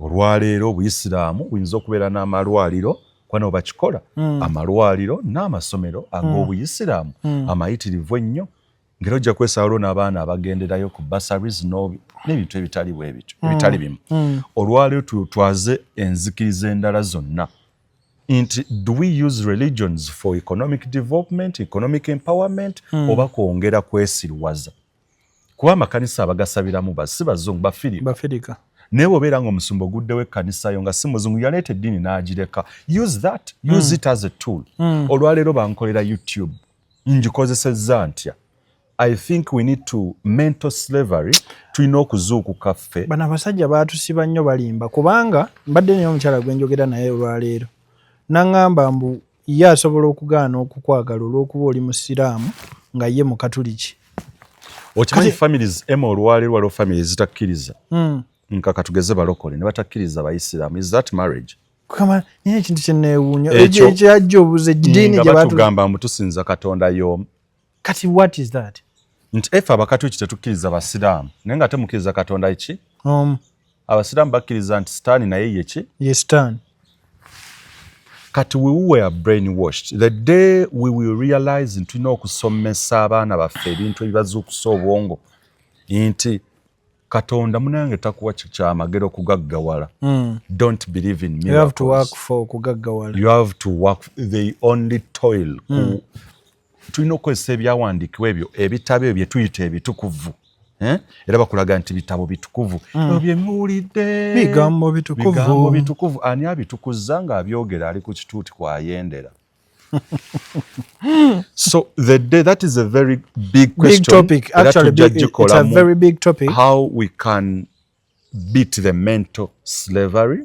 Olwaleero obuyisiraamu buyinza okubeera n'amalwaliro, kuba nabo bakikola, amalwaliro n'amasomero ag'obuyisiraamu amayitirivu ennyo, ngera ojja kwesanga n'abaana abagenderayo ku bursaries n'ebintu ebitali bwe bityo, ebitali bimu. Olwaleero tutwaze enzikiriza endala zonna nti do we use religions for economic development, economic empowerment, oba kwongera kwesirwaza? Kuba amakanisa abagasabiramu si bazungu, bafirika. Bafirika. Naye bw'obeera nga omusumba oguddewo ekkanisa yo nga si muzungu, yaleeta eddiini n'agireka, use that, use it as a tool. Olwaleero bankolera YouTube, ngikozesezza ntya? I think we need to mental slavery, tulina okuzuukuka ffe. Bano abasajja baatusiba nnyo, balimba, kubanga mbadde naye omukyala gwe njogera naye olwaleero, naŋŋamba mbu ye asobola okugaana okukwagala olw'okuba oli musiraamu nga ye mukatuliki. Okimanyi families ema, olwaleero waliwo family ezitakkiriza, nka katugeze balokole ne batakkiriza bayisiraamu. Is that marriage? Kama nina ekintu kyeneewuunya. Ekyo- Ekyajja obuza eddiini nga gye batu batugamba mbu tusinza Katonda y'omu. Kati what is that? Nti efe abakatuliki tetukkiriza basiraamu, naye nga temukkiriza Katonda ki? Abasiraamu bakkiriza nti Sitaani naye ye ki? Ye Sitaani. Kati we were brainwashed. The day we will realize nti tulina okusomesa abaana baffe ebintu ebibazuukusa obwongo, nti Katonda munange takuwa kyamagero okugaggawala. Don't believe in You have to miracles. work for okugaggawala. You have to work, they only toil. Tulina okukozesa ebyawandiikibwa ebyo, ebitabo ebyo bye tuyita ebitukuvu, eh? Era bakulaga nti bitabo bitukuvu ebyo bye muwulidde. Bigambo bitukuvu. Bigambo bitukuvu. Ani abitukuza ng'abyogera ali ku kituuti kwayendera? So the day, that is a very big question. Big topic. Era Actually, tujja big, it's a gikolamu very big topic. how we can beat the mental slavery,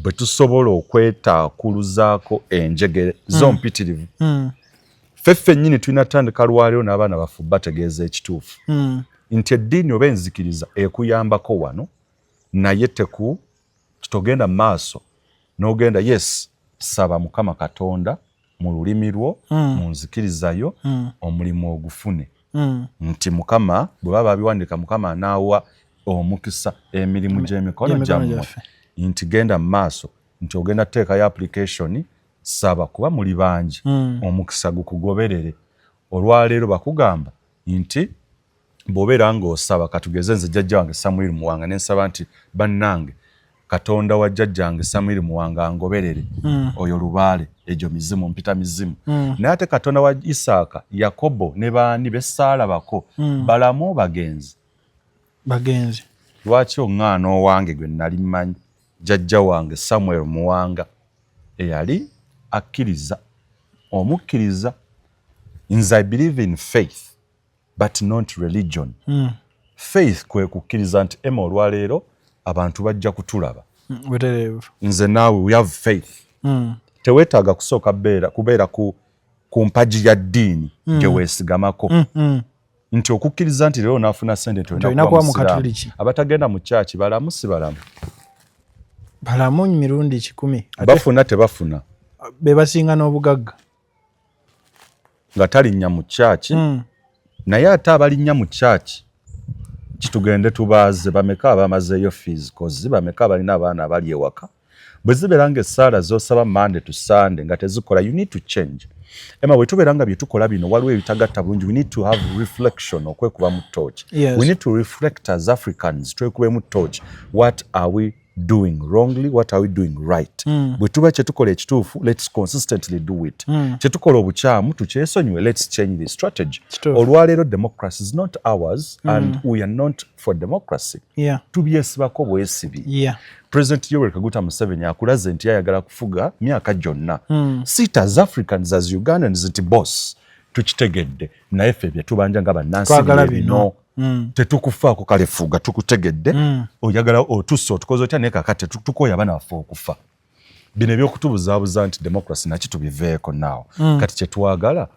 bwe tusobola okwetaakuluzaako enjegere zo mpitirivu. Ffe ffennyini tulina tandika lwaleero n'abaana baffe bategeeza ekituufu nti eddiini oba enzikiriza ekuyambako wano, naye teku togenda mu maaso n'ogenda. Yes, saba Mukama Katonda mu lulimi lwo, mu nzikirizayo, omulimu ogufune, nti Mukama bwe baba babiwandiika, Mukama anaawa omukisa emirimu gy'emikono gy'emikono gyammwe. Gyaffe. Nti genda mu maaso, nti ogenda kuteekayo application, saba kuba muli bangi, omukisa gukugoberere. Olwaleero bakugamba nti bw'obeera ng'osaba, katugeze nze jjajja wange Samuel Muwanga, nensaba nti bannange Katonda wa jjajjange Samuel Muwanga angoberere, oyo lubaale, egyo mizimu, mpita mizimu. Naye ate Katonda wa Isaaka, Yakobo ne baani bessaalabako, balamu, bagenzi? Bagenzi. Lwaki oŋŋaana owange gwe nali mmanyi, jjajja wange Samuel Muwanga, eyali akkiriza, omukkiriza? Nze I believe in faith but not religion. Faith kwe kukkiriza nti ema olwaleero abantu bajja kutulaba. Butereevu. Nze naawe, we have faith. Teweetaaga kusooka kubeera ku mpagi ya ddiini gye weesigamako, nti okukkiriza nti leero onaafuna sente nti Nti olina olina kuba kuba musiraamu. Mukatuliki. Abatagenda mu kyaki balamu, si balamu? Balamu mirundi 100. Ate Bafuna, tebafuna? Be basinga n'obugagga. Nga talinnya mu kyaki. Naye ate abalinnya mu kyaki, kitugende tubaaze bameka abamazeeyo fees kozi, bameka abalina abaana abali ewaka? Bwe zibeera nga essaala z'osaba Monday to Sunday nga tezikola, you need to change. Ema, bwe tubeera nga bye tukola bino waliwo ebitagatta bulungi, we need to have reflection, okwekubamu torch. We need to reflect as Africans, twekubemu torch. What are we doing wrongly? What are we doing right? Bwe tuba kyetukola ekituufu, let's consistently do it. Kyetukola obukyamu, tukyesonyiwe, let's change the strategy. Olwaleero democracy is not ours and we are not for democracy. Tubyesibako bwesibi. President Yoweri Kaguta Museveni akulaze nti ayagala kufuga myaka gyonna. Sit as Africans, as Ugandans, nti boss, tukitegedde, naye ffe bye tubanja nga bannansi Twagala bye bino. Tetukufaako, kale fuga, tukutegedde. Oyagala otusse, otukoze otya, naye kakati tukooye abaana baffe okufa. Bino ebyokutubuzaabuza nti democracy naki, tubiveeko naawo. Kati kyetwagala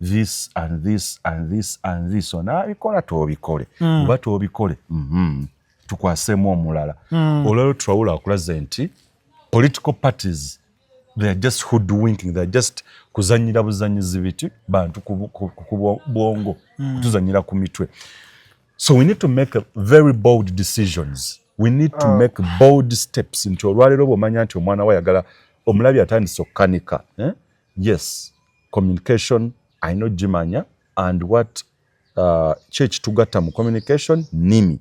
this and this and this and this, onaabikola toobikole oba toobikole, Tukwaseemu omulala. Olwaliro Traore akulaze nti political parties, they are just hoodwinking, they are just kuzanyira buzanyizi biti bantu ku bwongo, kutuzanyira ku mitwe. So we need to make very bold decisions, we need to make bold steps nti olwaleero bw'omanya nti omwana we ayagala omulabi atandise okukanika, eh? Yes, communication alina ogimanya and what ki ekitugatta mu communication, nimi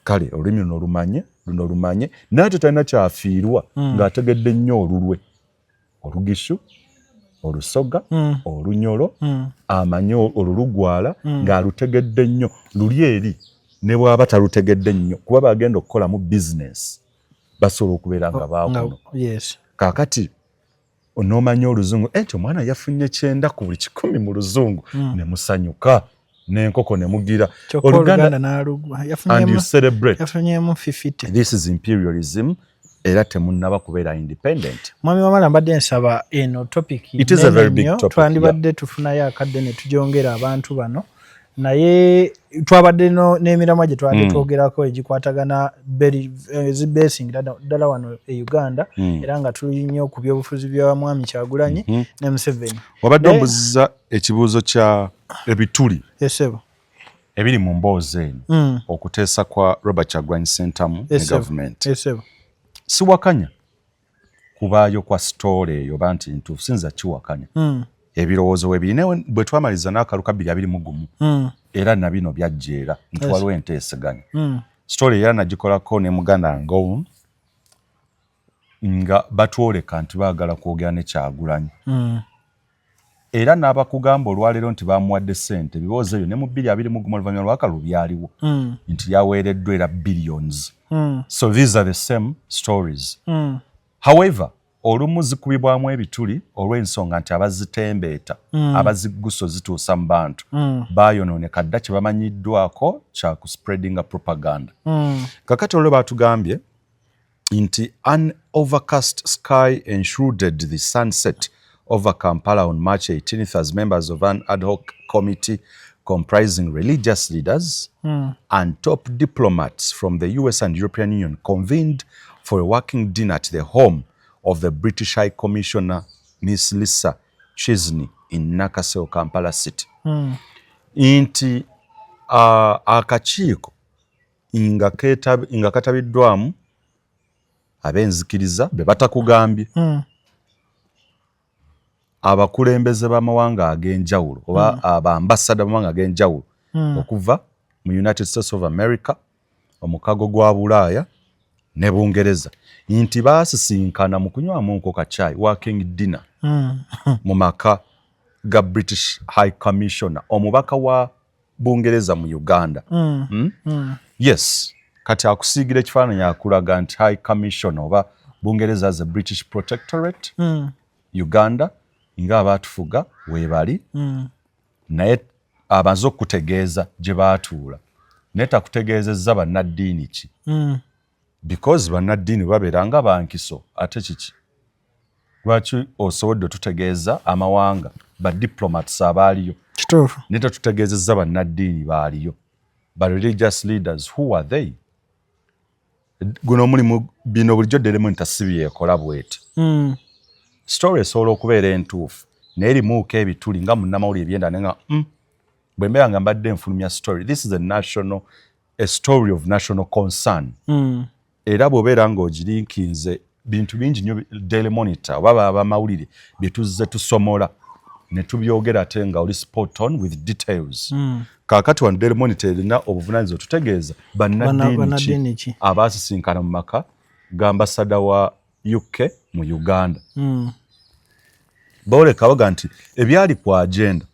kale olulimi luno lumanye, luno lumanye, naye ate talina kyafiirwa ng'ategedde nnyo olulwe, Olugishu, Olusoga, Olunyolo, amanye olulugwala ng'alutegedde nnyo luli eri, ne bw'aba talutegedde nnyo, kuba bagenda okukolamu bizinesi basobola okubeera nga baakuno. Kaakati onoomanya Oluzungu enti omwana yafunye 90 ku buli 100 mu Luzungu, ne musanyuka n'enkoko ne mugira. Kyokka Oluganda n'alugwa. And you celebrate. Yafunyemu 50. This is imperialism, era temunnaba kubeera independent. Mwami Wamala, mbadde nsaba eno topic It is a very big topic. Twandibadde tufunayo akadde ne tugyongera abantu bano, naye twabadde n'emiramwa gye twabadde twogerako egikwatagana zibesingira ddala wano e Uganda, era nga tuli nnyo ku byobufuzi bya Mwami Kyagulanyi ne Museveni. Wabadde ombuziza ekibuuzo kya ebituli Esebo. ebiri mu mboozi eno, okuteesa kwa Robert Kyagulanyi Ssentamu ne gavumenti. Esebo. Siwakanya kubaayo kwa story eyo oba nti ntuufu, sinza kiwakanya. Ebirowoozo we birina bwe twamaliza n'akalulu ka 2021, era na bino byajja, era nti waliwo enteeseganya. Story era nagikolako ne muganda wange nga batwoleka nti baagala kwogera ne Kyagulanyi, era n'abakugamba olwaleero nti bamuwadde ssente, ebibuuzo ebyo ne mu 2021 oluvannyuma lw'akalulu byaliwo nti yaweereddwa era billions. So these are the same stories. However, olumu zikubibwamu ebituli olw'ensonga nti abazitembeeta, abaziggusa zituusa mu bantu, bayonooneka dda, kye bamanyiddwako kya kuspreadinga propaganda. Kakati olwo batugambye nti an overcast sky enshrouded the sunset over Kampala on March 18th as members of an ad hoc committee comprising religious leaders and top diplomats from the US and European Union convened for a working dinner at the home of the British High Commissioner, Miss Lisa Chesney, in Nakasero, Kampala City. Nti akakiiko nga katabiddwamu ab'enzikiriza be batakugambye, abakulembeze b'amawanga ag'enjawulo oba abambasada b'amawanga ag'enjawulo okuva mu United States of America, omukago gwa Bulaaya ne Bungereza, nti baasisinkana mu kunywamu nko kacaayi, working dinner, mu maka ga British High Commissioner, omubaka wa Bungereza mu Uganda. Yes, kati akusiigira ekifaananyi, akulaga nti High Commissioner oba Bungereza as a British protectorate, Uganda ng'abaatufuga weebali, naye amaze okutegeeza gye baatuula, naye takutegeezezza bannaddiini ki, because bannaddiini babeera nga bankiso. Ate kiki, lwaki osobodde otutegeeza amawanga, badiplomats abaaliyo, naye tatutegeezezza bannaddiini baaliyo, ba religious leaders, who are they? Guno omulimu, bino bulijjo dderemu ntasibyekola bweti. Story esobola okubeera entuufu naye erimuuko ebituli nga munnamawulire ebyenda, naye nga bwe mbeera nga mbadde nfulumya story, this is a story of national concern. Era bw'obeera ng'ogirinkinze bintu bingi nnyo, Daily Monitor oba abamawulire bye tuzze tusomola. Ne tubyogera ate nga oli spot on with details. Kaakati wano Daily Monitor erina obuvunaanyizibwa tutegeeza bannaddiini Bannaddiini ki ki? Abaasisinkana mu maka ga ambassador wa UK mu Uganda. Booleka baga nti ebyali ku agenda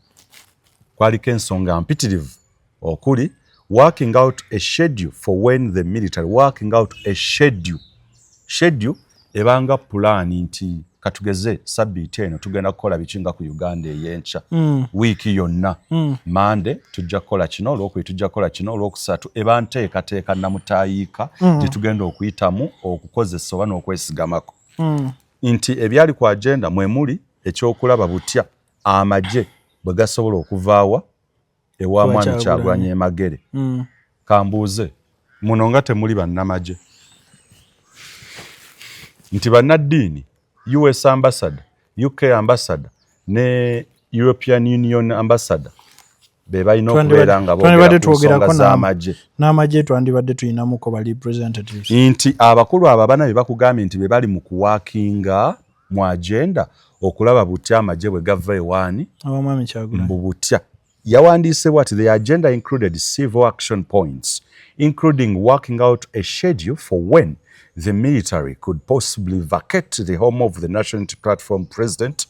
kwaliko ensonga mpitirivu, okuli working out a schedule for when the military, working out a schedule. Schedule ebanga pulaani nti katugeze sabbiiti eno tugenda kukola biki nga ku Uganda ey'enkya, wiiki yonna, Mande tujja kukola kino, Olwokubiri tujja kukola kino, Olwokusatu. Eba nteekateeka namutaayiika gye tugenda okuyitamu okukozesa oba n'okwesigamako. Nti ebyali ku agenda mwe muli ekyokulaba butya amagye bwe gasobola okuvaawa ewa mwami Kyagulanyi. Kyagulanyi Emagere. Kambuuze, muno nga temuli bannamagye, nti bannaddiini, US ambassador, UK ambassador ne European Union ambassador be balina okubeera nga Twandibadde boogera ku nsonga twogerako z'amagye. N'amagye twandibadde tulinamuko ba representatives. Nti abakulu abo abana be bakugambye nti be bali mu kuworkinga mu agenda okulaba butya amagye bwe gava ewaani Awamwami Kyagulanyi. Mbu butya yawandiise bwati: "The agenda included several action points, including working out a schedule for when the military could possibly vacate the home of the National Unity Platform president,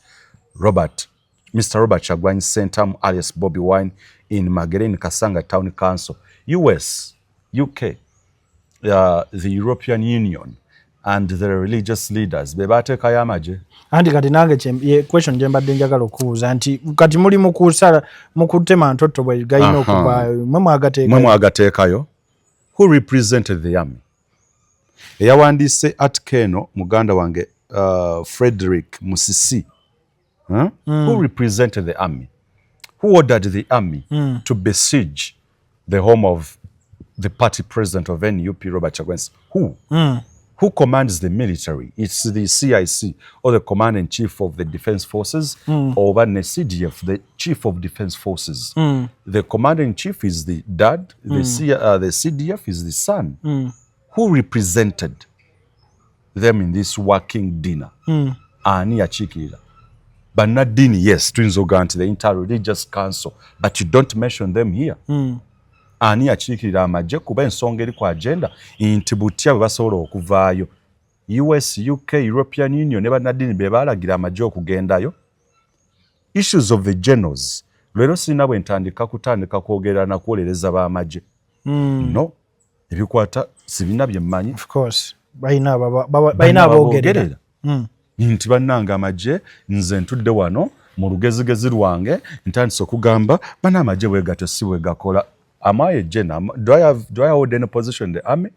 Robert Mr. Robert Kyagulanyi Ssentamu alias Bobi Wine, in Magere in Kasanga Town Council. US, UK, the European Union and the religious leaders be bateekayo amagye." Anti kati nange question gye mbadde njagala okubuuza nti kati muli mu kusala, mu kutema ntotto bwe galina okuvaayo, mwe Mwe mwagateekayo? Mwagateekayo. Who represented the army? Eyawandiise article eno muganda wange Frederick Musisi, huh? Who represented the army? Who ordered the army to besiege the home of the party president of NUP, Robert Kyagulanyi? Who commands the military? It's the CIC or the Commander in Chief of the Defense Forces, or the CDF, the Chief of Defense Forces. The Commander in Chief is the dad, the CDF is the son. Who represented them in this working dinner? Ani yakiikirira bannaddiini? Yes, tuyinza okugamba nti the Interreligious Council, but you don't mention them here. Ani yakiikirira amagye? Kuba ensonga eri ku agenda nti butya bwe basobola okuvaayo. US, UK, European Union ne bannaddiini be baalagira amagye okugendayo. Issues of the generals, leero sirina bwe ntandika kutandika kwogera na kwolereza b'amagye. No, ebikwata sibina bye mmanyi. Of course balina aboogerera. Nti bannange amagye, nze ntudde wano mu lugezigezi lwange ntandise okugamba bana amagye bwe gatyo si bwe gakola. Am I a general? Do I hold any position in the army?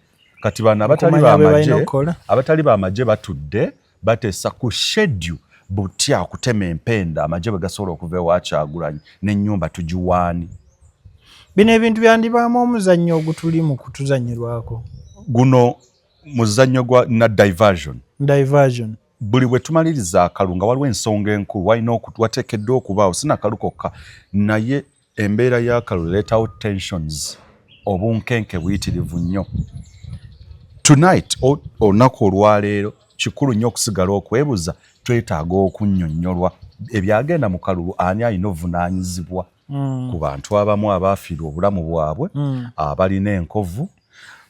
Kati bano abatali Okumanya bye balina bamagye okukola. Abatali bamagye batudde bateesa ku schedule butya okutema empenda amagye bwe gasobola okuva ewa Kyagulanyi n'ennyumba tugiwaani. Bino ebintu byandibaamu omuzannyo ogutuli mu kutuzannyirwako. Guno muzannyo gwa na diversion. Diversion. Buli bwe tumaliriza akalu nga waliwo ensonga enkulu walina wateekeddwa okubaawo si nakalu kokka, naye embeera y'akalulu ereetawo tensions, obunkenke buyitirivu nnyo. Tonight, olunaku olwaleero, kikulu nnyo okusigala okwebuuza, twetaaga okunnyonnyolwa ebyagenda mu kalulu, ani alina obuvunaanyizibwa ku bantu abamu abaafiirwa obulamu bwabwe, abalina enkovu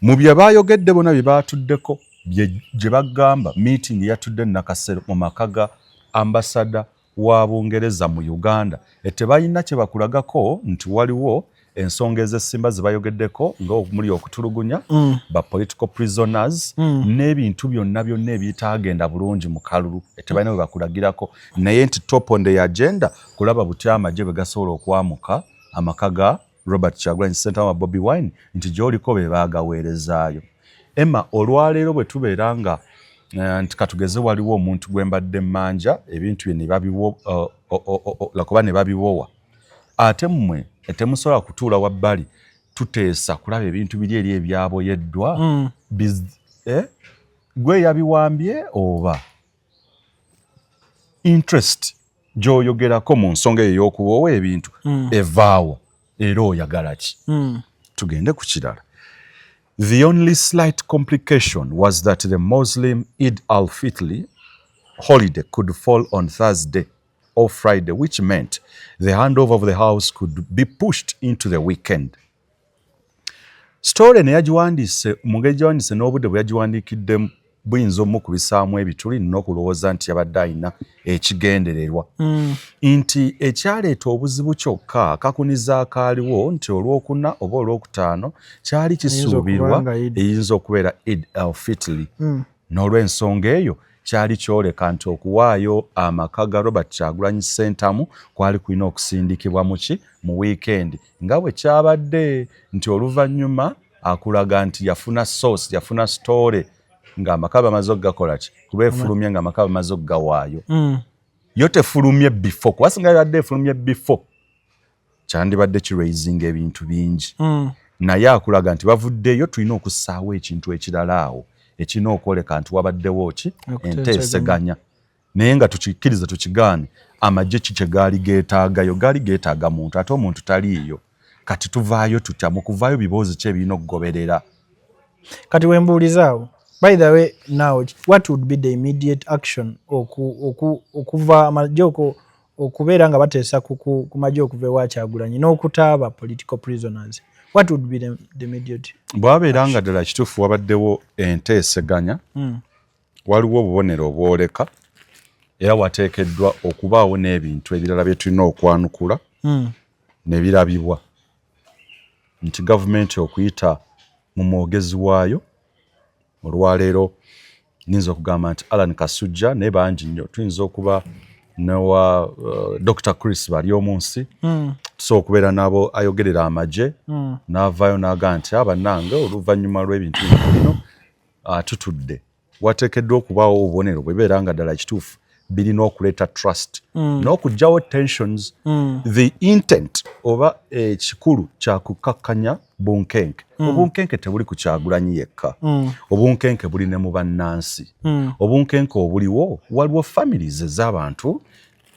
mu bye baayogedde bonna bye baatuddeko, gye bagamba meeting yatudde Nakasero mu maka ga ambassador wa Bungereza mu Uganda. Tebalina kye bakulagako nti waliwo ensonga ez'essimba ze bayogeddeko nga omuli okutulugunya ba political prisoners n'ebintu byonna byonna ebitaagenda bulungi mu kalulu. Tebalina bwe bakulagirako, naye nti top on the agenda kulaba butya amagye bwe gasobola okwamuka amaka ga Robert Kyagulanyi Ssentamu wa Bobi Wine, nti gy'oliko be baagaweerezaayo. Emma, olwaleero bwe tubeera nga nti katugeze waliwo omuntu gwe mbadde mmanja ebintu bye ne babiwo lakuba ne babiwowa, ate mmwe temusobola kutuula wabbali tuteesa kulaba ebintu biri eri ebyaboyeddwa. Eh? Gwe yabiwambye oba interest gy'oyogerako mu nsonga eyo ey'okuwoowa ebintu evaawo era oyagala ki? Tugende ku kirala. "The only slight complication was that the Muslim Eid al-Fitr holiday could fall on Thursday." or Friday, which meant the handover of the house could be pushed into the weekend. Story ne yagiwandiise mu ngeri gyawandiise n'obudde bwe yagiwandiikiddemu buyinza omukubisaamu ebituli n'okulowooza nti yabadde alina ekigendererwa nti ekyaleeta obuzibu. Kyokka akakuniza akaaliwo nti Olwokuna oba Olwokutaano kyali kisuubirwa eyinza okubeera Eid al-Fitri. N'olw'ensonga eyo kyali kyoleka nti okuwaayo amaka ga Robert Kyagulanyi Ssentamu kwali kulina okusindikibwa muki mu wiikendi, nga bwe kyabadde nti oluvannyuma akulaga nti yafuna source, yafuna story ng'amaka bamaze okugakola ki, kuba efulumye ng'amaka bamaze okugawaayo. Yo tefulumye before, kuba singa yadde efulumye before kyandibadde kiraisinga ebintu bingi. Naye akulaga nti bavuddeyo, tulina okussaawo ekintu ekirala awo ekirina okwoleka nti wabaddewo ki, enteeseganya. Naye nga tukikkiriza tukigaane, amagye ki kye gaali geetaagayo? Gaali geetaaga muntu, ate omuntu taliiyo. Kati tuvaayo tutya? Mu kuvaayo biboozi ki ebirina okugoberera? Kati wembuulizaawo, by the way, now what would be the immediate action okuva amagye okubeera nga bateesa ku magye okuva ewa Kyagulanyi n'okutaaba political prisoners? What would be the immediate? Bwabeera nga ddala kituufu wabaddewo enteeseganya, waliwo obubonero obwoleka era wateekeddwa okubaawo n'ebintu ebirala bye tulina okwanukula ne birabibwa nti gavumenti okuyita mu mwogezi waayo olwaleero, nyinza okugamba nti Alan Kasujja, naye bangi nnyo, tuyinza okuba newa Dr Chris Baryomunsi, tusobola okubeera nabo ayogerera amagye, n'avaayo n'agaa nti abannange, oluvannyuma lw'ebintu bino tutudde, wateekeddwa okubaawo obubonero bwebeera nga ddala kituufu birina okuleeta trust n'okuggyawo tensions. The intent oba ekikulu kyakukakkanya bunkenke. Obunkenke tebuli ku Kyagulanyi yekka. Obunkenke buli ne mu bannansi. Obunkenke obuliwo, waliwo families ez'abantu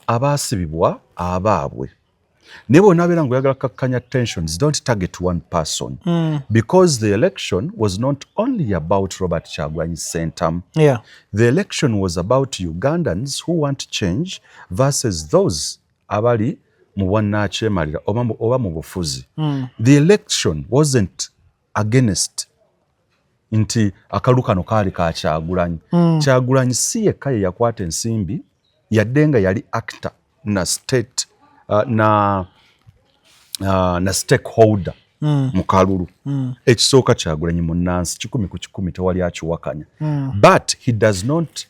abaasibibwa abaabwe, naye bw'onaabeera ng'oyagala kukakkanya tensions, don't target one person, because the election was not only about Robert Kyagulanyi Ssentamu. The election was about Ugandans who want change versus those abali mu bwannakyemalira oba mu bufuzi. The election wasn't against nti akalulu kano kaali ka Kyagulanyi. Kyagulanyi si yekka ye yakwata ensimbi, yadde nga yali actor na state na stakeholder mu kalulu. Ekisooka, Kyagulanyi munnansi 100%, tewali akiwakanya, but he does not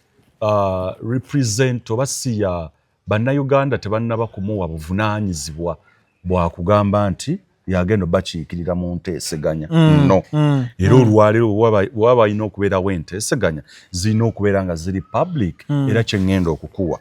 represent oba si ya Bannayuganda. Tebannaba kumuwa buvunaanyizibwa bwakugamba nti yagenda obakiikirira mu nteeseganya. No. Era olwaleero waba balina okubeerawo enteeseganya, zirina okubeera nga ziri public. Era kyeŋŋenda okukuwa,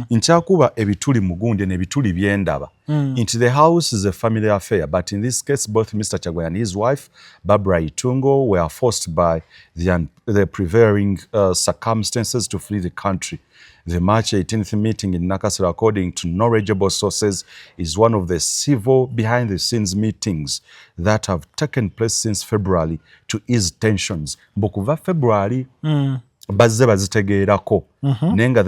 nkyakuba ebituli mugundi n'ebituli byendaba nti the house is a family affair, but in this case both Mr Kyagulanyi and his wife Barbara Itungo were forced by the prevailing circumstances to flee the country. The March 18th meeting in Nakasero, according to knowledgeable sources, is one of the civil behind the scenes meetings that have taken place since February to ease tensions. Mbu kuva February bazze bazitegeerako, naye nga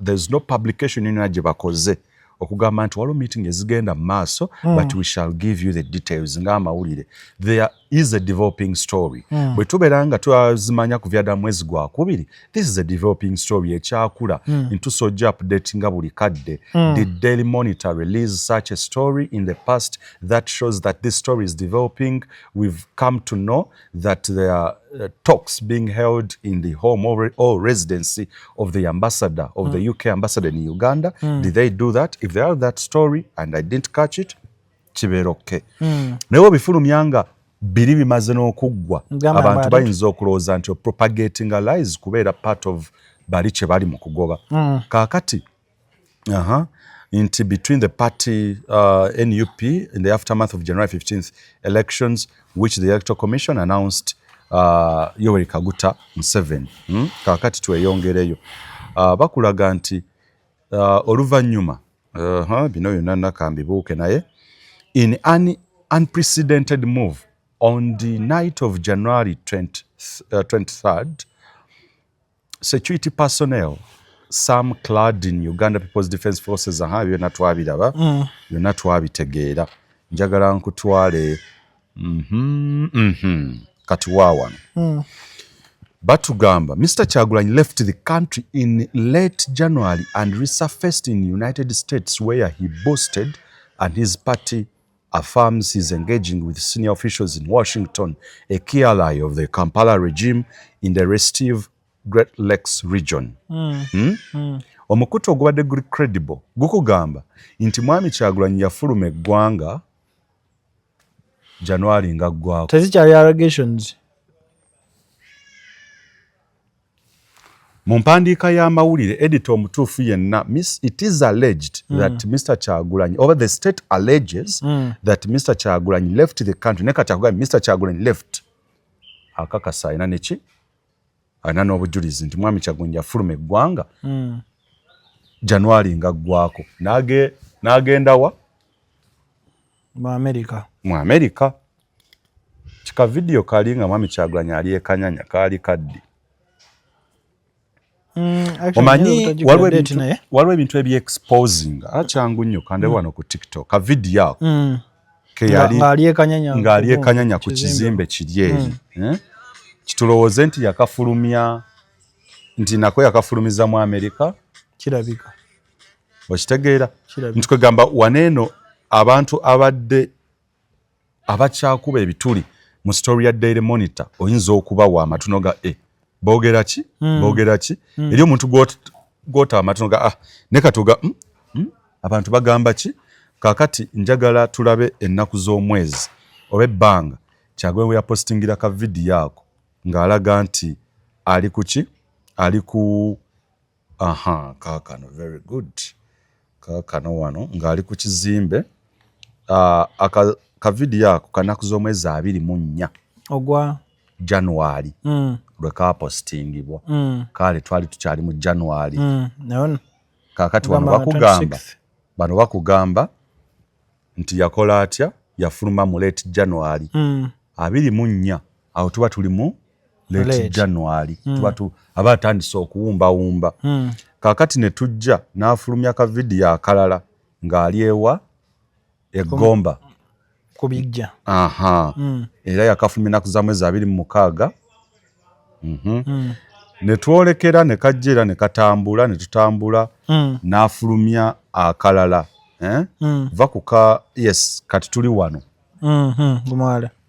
there's no publication yonna gye bakoze okugamba nti waliwo meeting ezigenda mu maaso, but we shall give you the details ng'amawulire. There is a developing story. Bwe tubeera nga twazimanya kuva ddala mwezi gwakubiri, this is a developing story ekyakula. Ntusa ojja updatinga buli kadde. Did Daily Monitor release such a story in the past that shows that this story is developing? We've come to know that there are talks being held in the home or residency of the ambassador of the UK ambassador in Uganda. Did they do that? If they have that story and I didn't catch it, kibeera okay. Naye obifulumya nga biri bimaze n'okuggwa, Gamba abantu bayinza okulowooza nti propagating lies kubeera part of bali kye bali mu kugoba. Kaakati nti between the party NUP in the aftermath of January 15th elections, which the Electoral Commission announced Yoweri Kaguta Museveni. Kaakati tweyongereyo. Bakulaga nti oluvannyuma bino byonna nakambibuuke, naye in an unprecedented move on the night of January 20, 23rd, security personnel Some clad in Uganda People's Defence Forces. Aha, byonna twabiraba, byonna twabitegeera. Njagala nkutwale Kati waawano batugamba Mr Kyagulanyi left the country in late January and resurfaced in United States, where he boasted and his party affirms he's engaging with senior officials in Washington, a key ally of the Kampala regime in the restive Great Lakes region. Omukutu ogubadde guli credible gukugamba nti Mwami Kyagulanyi yafuluma eggwanga January nga ggwako. Tezikyali allegations. Mu mpandiika y'amawulire, editor omutuufu yenna, it is alleged that Mr Kyagulanyi, or the state alleges that Mr Kyagulanyi left the country. Ne kati akugambye Mr Kyagulanyi left, akakasa alina neki, alina n'obujulizi nti Mwami Kyagulanyi yafuluma eggwanga January nga ggwako, n'agenda wa? Mu America. Mu America. Kika video kali nga Mwami Kyagulanyi ali e Kanyanya, kaali kaddi. Omanyi waliwo ebintu ebyexposing akyangu nnyo kande wano ku TikTok ka video ako ng'ali e Kanyanya ku kizimbe kiri eri, kitulowooze nti yakafulumya, nti nako yakafulumiza mu Amerika. Kirabika. Okitegeera nti kwegamba waneeno abantu abadde abakyakuba ebituli mu story ya Daily Monitor oyinza okubawa amatuno ga boogera ki, boogera ki, eri omuntu gwota amatuno ga ne katuga abantu bagamba ki. Kaakati njagala tulabe ennaku z'omwezi oba ebbanga Kyagulanyi we yapostingira ka vidiyo ako ng'alaga nti ali ku ki, ali ku aha kaakano, very good, kaakano wano ng'ali ku kizimbe. Ka vidiyo ako kanaku z'omwezi 24 ogwa January lwe kapostingibwa. Kale twali tukyali mu January. Kaakati wano bakugamba, bano bakugamba nti yakola atya, yafuluma mu late January 24. Awo tuba tuli mu late January, tuba aba atandise okuwumbawumba. Kaakati ne tujja n'afulumya ka vidiyo akalala ng'ali ewa Egomba kubijja. Aha. Era yakafulumya ennaku za mwezi 26. Ne twolekera ne kajja era ne katambula ne tutambula, n'afulumya akalala. Va ku ka, yes, kati tuli wano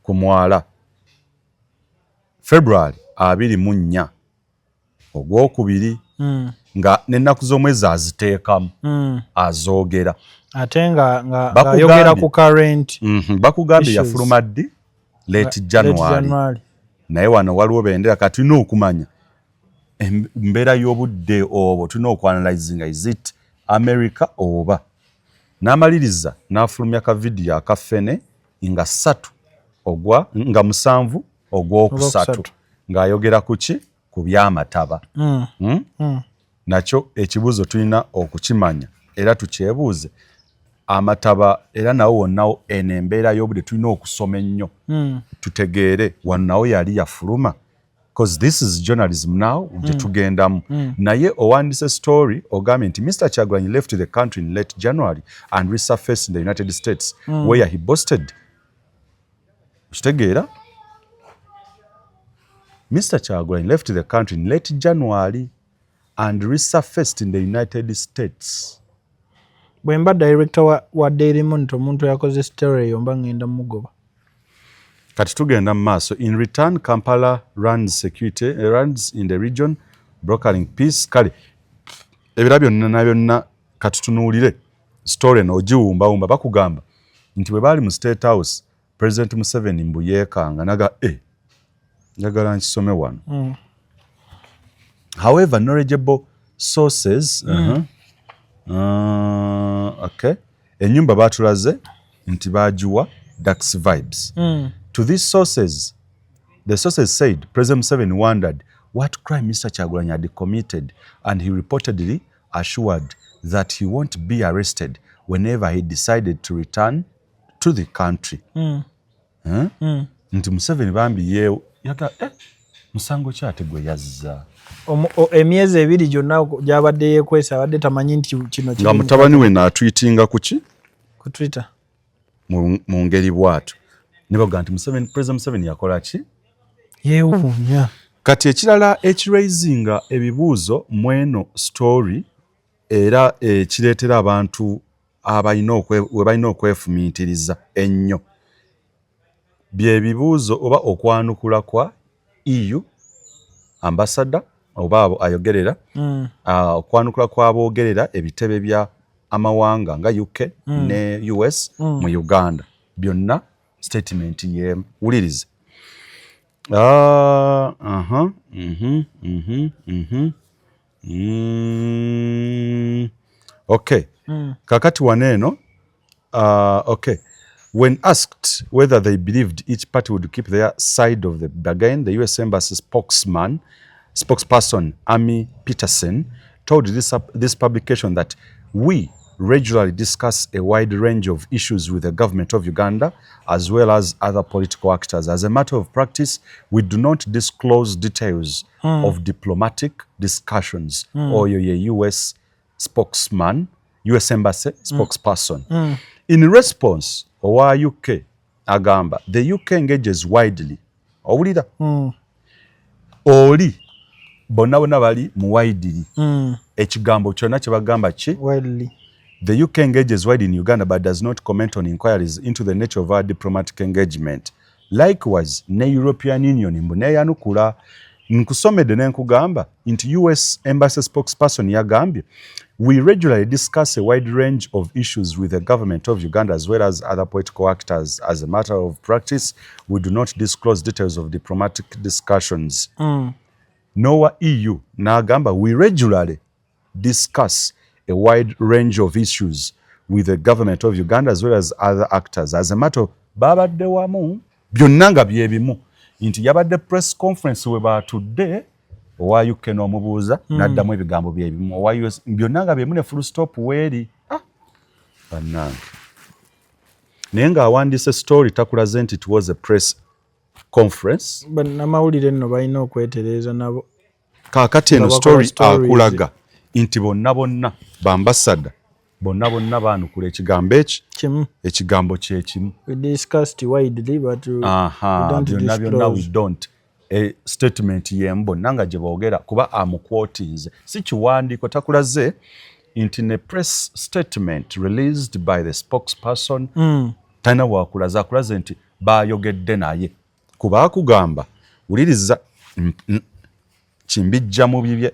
ku mwala February 24 ogwokubiri, nga n'ennaku z'omwezi aziteekamu, azoogera. Ate nga ng'ayogera ku current. Bakugambye yafuluma ddi? Late January. Naye wano waliwo bendera. Kati tulina okumanya embeera y'obudde obwo, tulina okuanalyzinga, is it America oba. N'amaliriza n'afulumya ka vidiyo akafene nga 3 ogwa nga 7 ogwokusatu ng'ayogera ku ki, ku by'amataba. Nakyo ekibuuzo tulina okukimanya era tukyebuuze amataba, era nawo wonnawo eno embeera y'obudde tulina okusoma ennyo, tutegeere wano nawo yali yafuluma, because this is journalism now gye tugendamu. Naye owandiise story ogambye nti Mr Kyagulanyi left the country in late January and resurfaced in the United States, where he boasted. Okitegeera, Mr Kyagulanyi left the country in late January and resurfaced in the United States. Bwe mba director wa Daily Monitor, omuntu yakoze story eyo mba ngenda mugoba. Kati tugenda mu maaso. In return, Kampala runs security runs in the region, brokering peace. Kale ebira byonna na byonna, kati tunuulire story eno ogiwumbawumba. Bakugamba nti bwe baali mu State House, President Museveni mbu yeekanga naga njagala nkisome wano. However, knowledgeable sources okay, ennyumba batulaze nti bagiwa Dax Vibes. To these sources, the sources said President Museveni wondered what crime Mr Kyagulanyi had committed, and he reportedly assured that he won't be arrested whenever he decided to return to the country. Nti Museveni bambi ye yaga Musango ki ate gwe yazza? Emyezi 2 gyonna gyabadde yeekwesa, abadde tamanyi nti kino nga mutabani we naatweetinga ku ki? Ku Twitter. Mu ngeri bw'atyo ne baga nti Museveni, President Museveni yakola ki? Yeewuunya. Kati ekirala ekiraisinga ebibuuzo mweno story, era ekireetera abantu abalina we balina okwefumiitiriza ennyo, bye bibuuzo oba okwanukula kwa EU ambassador oba abo ayogerera, okwanukula kw'aboogerera ebitebe bya amawanga nga UK ne US mu Uganda. Byonna statement y'emu. Wulirize. Ah, aha, Okay. Kakati wano eno, okay. When asked whether they believed each party would keep their side of the bargain, the US Embassy spokesperson Amy Peterson told this publication that we regularly discuss a wide range of issues with the government of Uganda as well as other political actors. As a matter of practice, we do not disclose details of diplomatic discussions. Oyo ye US spokesman, US Embassy spokesperson. In response, owa UK agamba the UK engages widely. Owulira? Oli bonna bonna bali mu widely. Ekigambo kyonna kye bagamba ki? Widely. The UK engages widely in Uganda but does not comment on inquiries into the nature of our diplomatic engagement. Likewise, ne European Union mbu neeyanukula. Nkusomedde ne nkugamba nti US Embassy spokesperson yagambye we regularly discuss a wide range of issues with the government of Uganda as well as other political actors. As a matter of practice, we do not disclose details of diplomatic discussions. N'owa EU n'agamba we regularly discuss a wide range of issues with the government of Uganda as well as other actors. As a matter of, babadde wamu byonna nga byebimu, nti yabadde press conference we baatudde, owa UK n'omubuuza n'addamu ebigambo byebimu, owa US, byonna nga byemu ne full stop weeri. Ah, bannange, naye ng'awandiise story takulaze nti it was a press conference. Bannamawulire nno balina okwetereeza nabo. Kaakati eno Nga bakola story stories. Akulaga nti bonna bonna ba ambassador bonna bonna baanukula ekigambo eki Kimu. Ekigambo kyekimu. We discussed widely, but we Aha, don't byonna byonna we disclose. don't. Statement yemu bonna nga gye boogera, kuba amuquotinze, si kiwandiiko. Takulaze nti ne press statement released by the spokesperson. Talina wakulaze, akulaze nti bayogedde naye, kuba akugamba wuliriza, kimbijja mu bibye.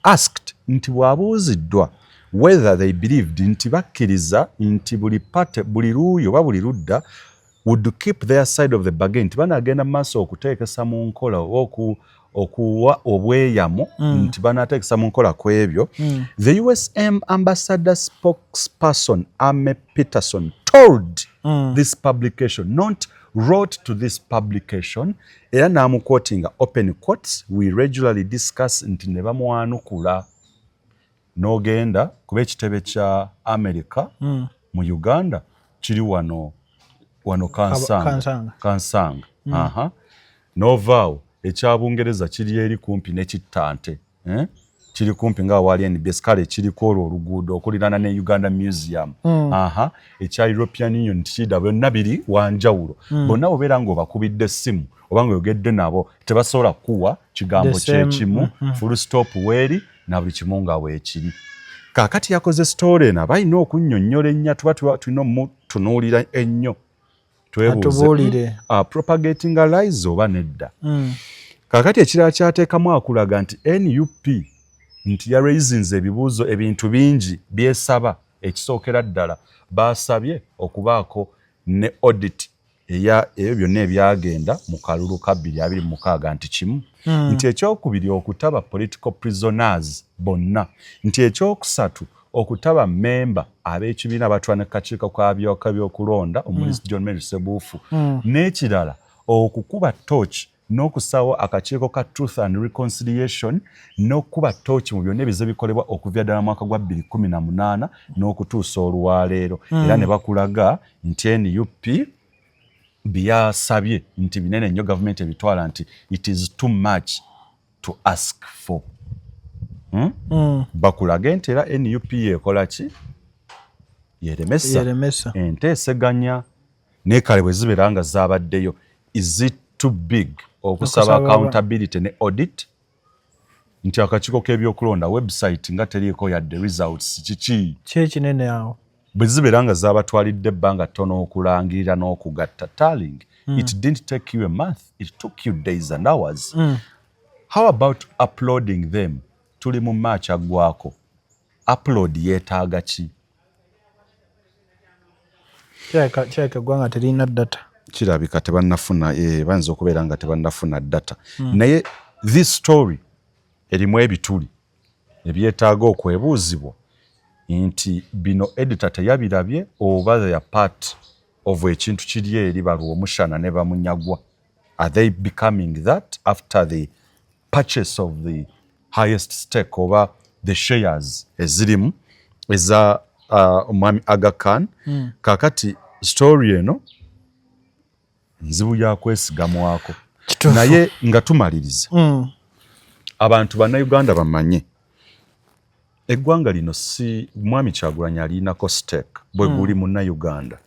Asked nti bw'abuuziddwa whether they believed, nti bakkiriza nti buli party, buli luuyi oba buli ludda, would keep their side of the bargain, nti banaagenda mu maaso okuteekesa mu nkola oba okuwa obweyamo, nti banaateekesa mu nkola ku ebyo, the USM ambassador spokesperson Amy Peterson told this publication, not wrote to this publication, era n'amuquotinga, open quotes, "We regularly discuss," nti ne bamwanukula. N'ogenda kuba ekitebe kya America mu Uganda kiri wano wano Kansanga. Kansanga. Kansanga. Aha, n'ovaawo ekya Bungereza kiri eri kumpi n'ekittante, eh? Kiri kumpi nga wali NBS, kale kiriko olwo oluguudo okuliraana ne Uganda Museum. Aha, ekya European Union tikida. Byonna biri wanjawulo. Bonna obeera ng'obakubidde essimu oba ng'oyogedde nabo, tebasobola kuwa kigambo The same, kyekimu. Full stop weeri na buli kimu nga weekiri. Kaakati yakoze story eno, aba alina okunnyonnyola ennya, tuba tulina omutunuulira ennyo, twebuuze, Atubuulire. Propagating lies oba nedda. Kaakati ekirala kyateekamu, akulaga nti NUP nti yaraisinze ebibuuzo, ebintu bingi byesaba. Ekisookera ddala, baasabye okubaako ne audit eya ebyo byonna ebyagenda mu kalulu ka 2026, nti kimu, nti ekyokubiri okutaba political prisoners bonna, nti ekyokusatu okutaba memba ab'ekibiina abatwala ne kakiiko ka byokulonda omuli John Mary Sebuufu, n'ekirala okukuba torch n'okusaawo akakiiko ka Truth and Reconciliation, n'okukuba torch mu byonna ebize bikolebwa okuva ddala mwaka gwa 2018 n'okutuusa olwaleero. Era ne bakulaga nti NUP Byasabye nti binene nnyo, gavumenti ebitwala nti it is too much to ask for. Bakulage nti era NUP ekola ki? Yeremesa Yeremesa. Enteeseganya. Naye kale bwe zibeera nga zabaddeyo, is it too big okusaba accountability ne audit, nti akakiiko k'ebyokulonda website nga teriiko yadde results, kiki? Ki ekinene awo? Bwe zibeera nga zabatwalidde ebbanga ttono okulangirira n'okugatta tallying, it didn't take you a month, it took you days and hours. How about uploading them? Tuli mu March aggwako, upload yeetaaga ki? Kirabika eggwanga terina data. Kirabika tebannafuna, bayinza okubeera nga tebannafuna data. Naye this story erimu ebituli ebyetaaga okwebuuzibwa nti bino editor teyabirabye oba they are part of ekintu kiri eri balwomushana ne bamunyagwa. Are they becoming that after the purchase of the highest stake oba the shares ezirimu eza omwami Aga Khan? Kakati story eno nzibu yakwesigamwako. Naye nga tumaliriza, abantu Bannayuganda bamanye eggwanga lino si mwami Kyagulanyi alinako stake bwe guli Munnayuganda.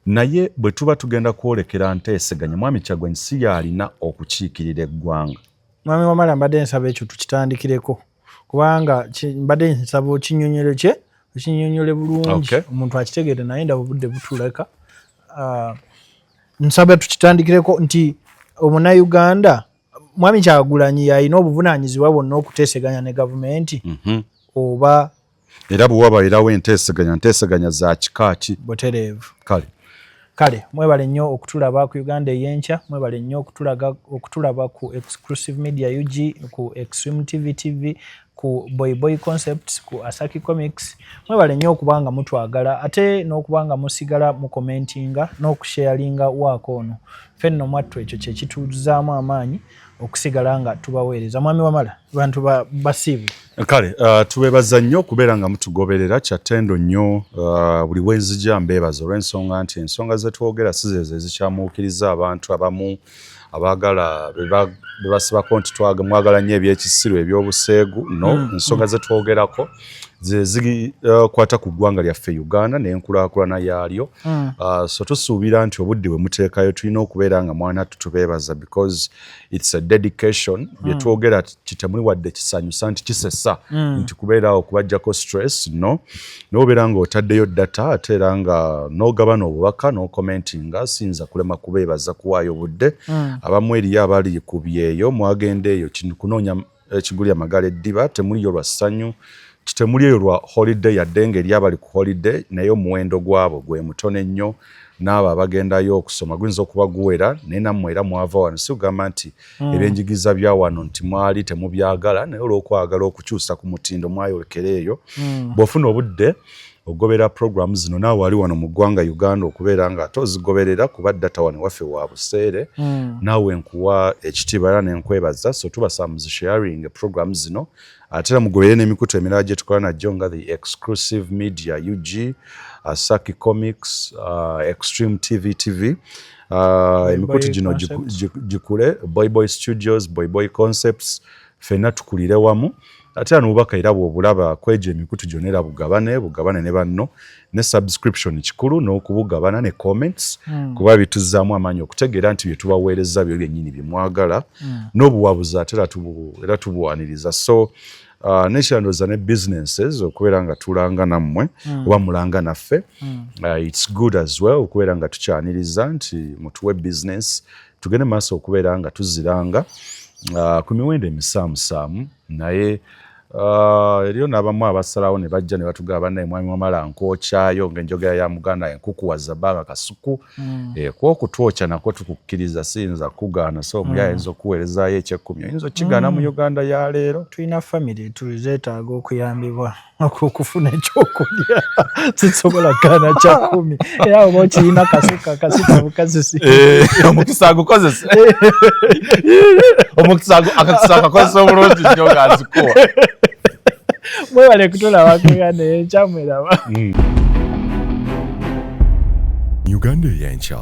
Naye bwe tuba tugenda kwolekera nteeseganya, mwami Kyagulanyi si yalina okukiikirira eggwanga. Mwami Wamala, mbadde nsaba ekyo tukitandikireko, kubanga mbadde nsaba okinyonyole kye okinyonyole bulungi omuntu akitegeere, naye ndaba obudde butuleka. Nsaba tukitandikireko nti Omunnayuganda, mwami Kyagulanyi yalina obuvunaanyizibwa bwonna okuteeseganya ne gavumenti oba? Era bwe wabairawo enteeseganya, nteeseganya za kika ki? Butereevu. Kale. Kale mwebale nnyo okutulaba ku Uganda Ey'enkya, mwebale nnyo okutulaba ku Exclusive Media UG, ku Extreme TV TV, ku Boy Boy Concepts, ku Asaki Comics. Mwebale nnyo okuba nga mutwagala, ate n'okuba nga musigala mukomentinga n'okusharinga waako ono. Ffe nno mwattu ekyo kye kituzaamu amaanyi okusigala nga tubaweereza. Mwami Wamala, bantu basiibu. Kale tubebaza nnyo okubeera nga mutugoberera, kyattendo nnyo. Buli wenzija mbeebaza olw'ensonga nti ensonga zetwogera si zezo ezikyamuukiriza abantu abamu abaagala bebasibako nti mwagala nnyo ebyekisiru, ebyobuseegu. No, ensonga zetwogerako ze zikwata ku ggwanga lyaffe Uganda n'enkulaakulana yaalyo. So tusuubira nti obudde bwe muteekayo tulina okubeera nga mwana tutubeebaza because it's a dedication. Bye twogera kitemuli wadde kisanyusa nti kisesa nti kubeera okubajjako stress, no, n'obeera ng'otaddeyo data, ate era nga n'ogabana obubaka n'okomentinga, siyinza kulema kubeebaza kuwaayo budde. Abamu eriyo abali ku byeyo, mwagenda eyo kunoonya ekiguli amagala eddiba, temuliyo lwa ssanyu, temuli eyo lwa holiday, yadde ng'eri abali ku holiday, naye omuwendo gwabo gwe mutono ennyo. N'abo abagendayo okusoma guyinza okuba guwera, naye nammwe era mwava wano, si kugamba nti ebyenjigiriza bya wano nti mwali temubyagala, naye olw'okwagala okukyusa ku mutindo mwayolekera eyo. Bw'ofuna obudde ogobera program zino, naawe ali wano mu ggwanga Uganda, okubeera nga ate ozigoberera, kuba data wano waffe wa buseere. Naawe nkuwa ekitiibwa era nenkwebaza. So tubasaba muzisharing program zino, ate era mugoberere n'emikutu emirala gye tukola nagyo nga the Exclusive Media UG, Saki Comics, Extreme TV TV, emikutu gino gikule, Boy Boy Studios, Boy Boy Concepts, ffenna tukulire wamu. Ate era n'obubaka era bw'obulaba kwegyo emikutu gyonna, era bugabane, bugabane ne banno, ne subscription kikulu, n'okubugabana ne comments, kuba bituzzaamu amaanyi okutegeera nti bye tubaweereza byo byennyini bye mwagala. N'obuwabuzi ate era tubuwaniriza. So nekirandooza ne businesses okubeera nga tulanga nammwe oba mulanga naffe, it's good as well okubeera nga tukyaniriza nti mutuwe business, tugende maaso okubeera nga tuziranga ku miwendo emisaamusaamu. Naye eriyo n'abamu abasalawo ne bajja ne batugamba, "Bannaye, mwami Wamala, nkwokyayo," ng'enjogera ya Muganda, enkuku wazabanga kasuku. Kwokutwokya nakwo tukukkiriza, siyinza kugaana. So omuli ayinza okuweerezaayo ekyekkumi, oyinza okigaana mu Uganda ya leero? Tulina famire tuzeetaaga okuyambibwa okufuna ekyokulya, sisobola gaana kyakumi, era oba okirina kasuka kasuka bukazisi. Omukisa agukozese, omukisa akakisa akakozesa obulungi nnyo ng'azikuwa. Mwebale kutulaba ku Uganda Eyenkya, mweraba. Uganda Eyenkya.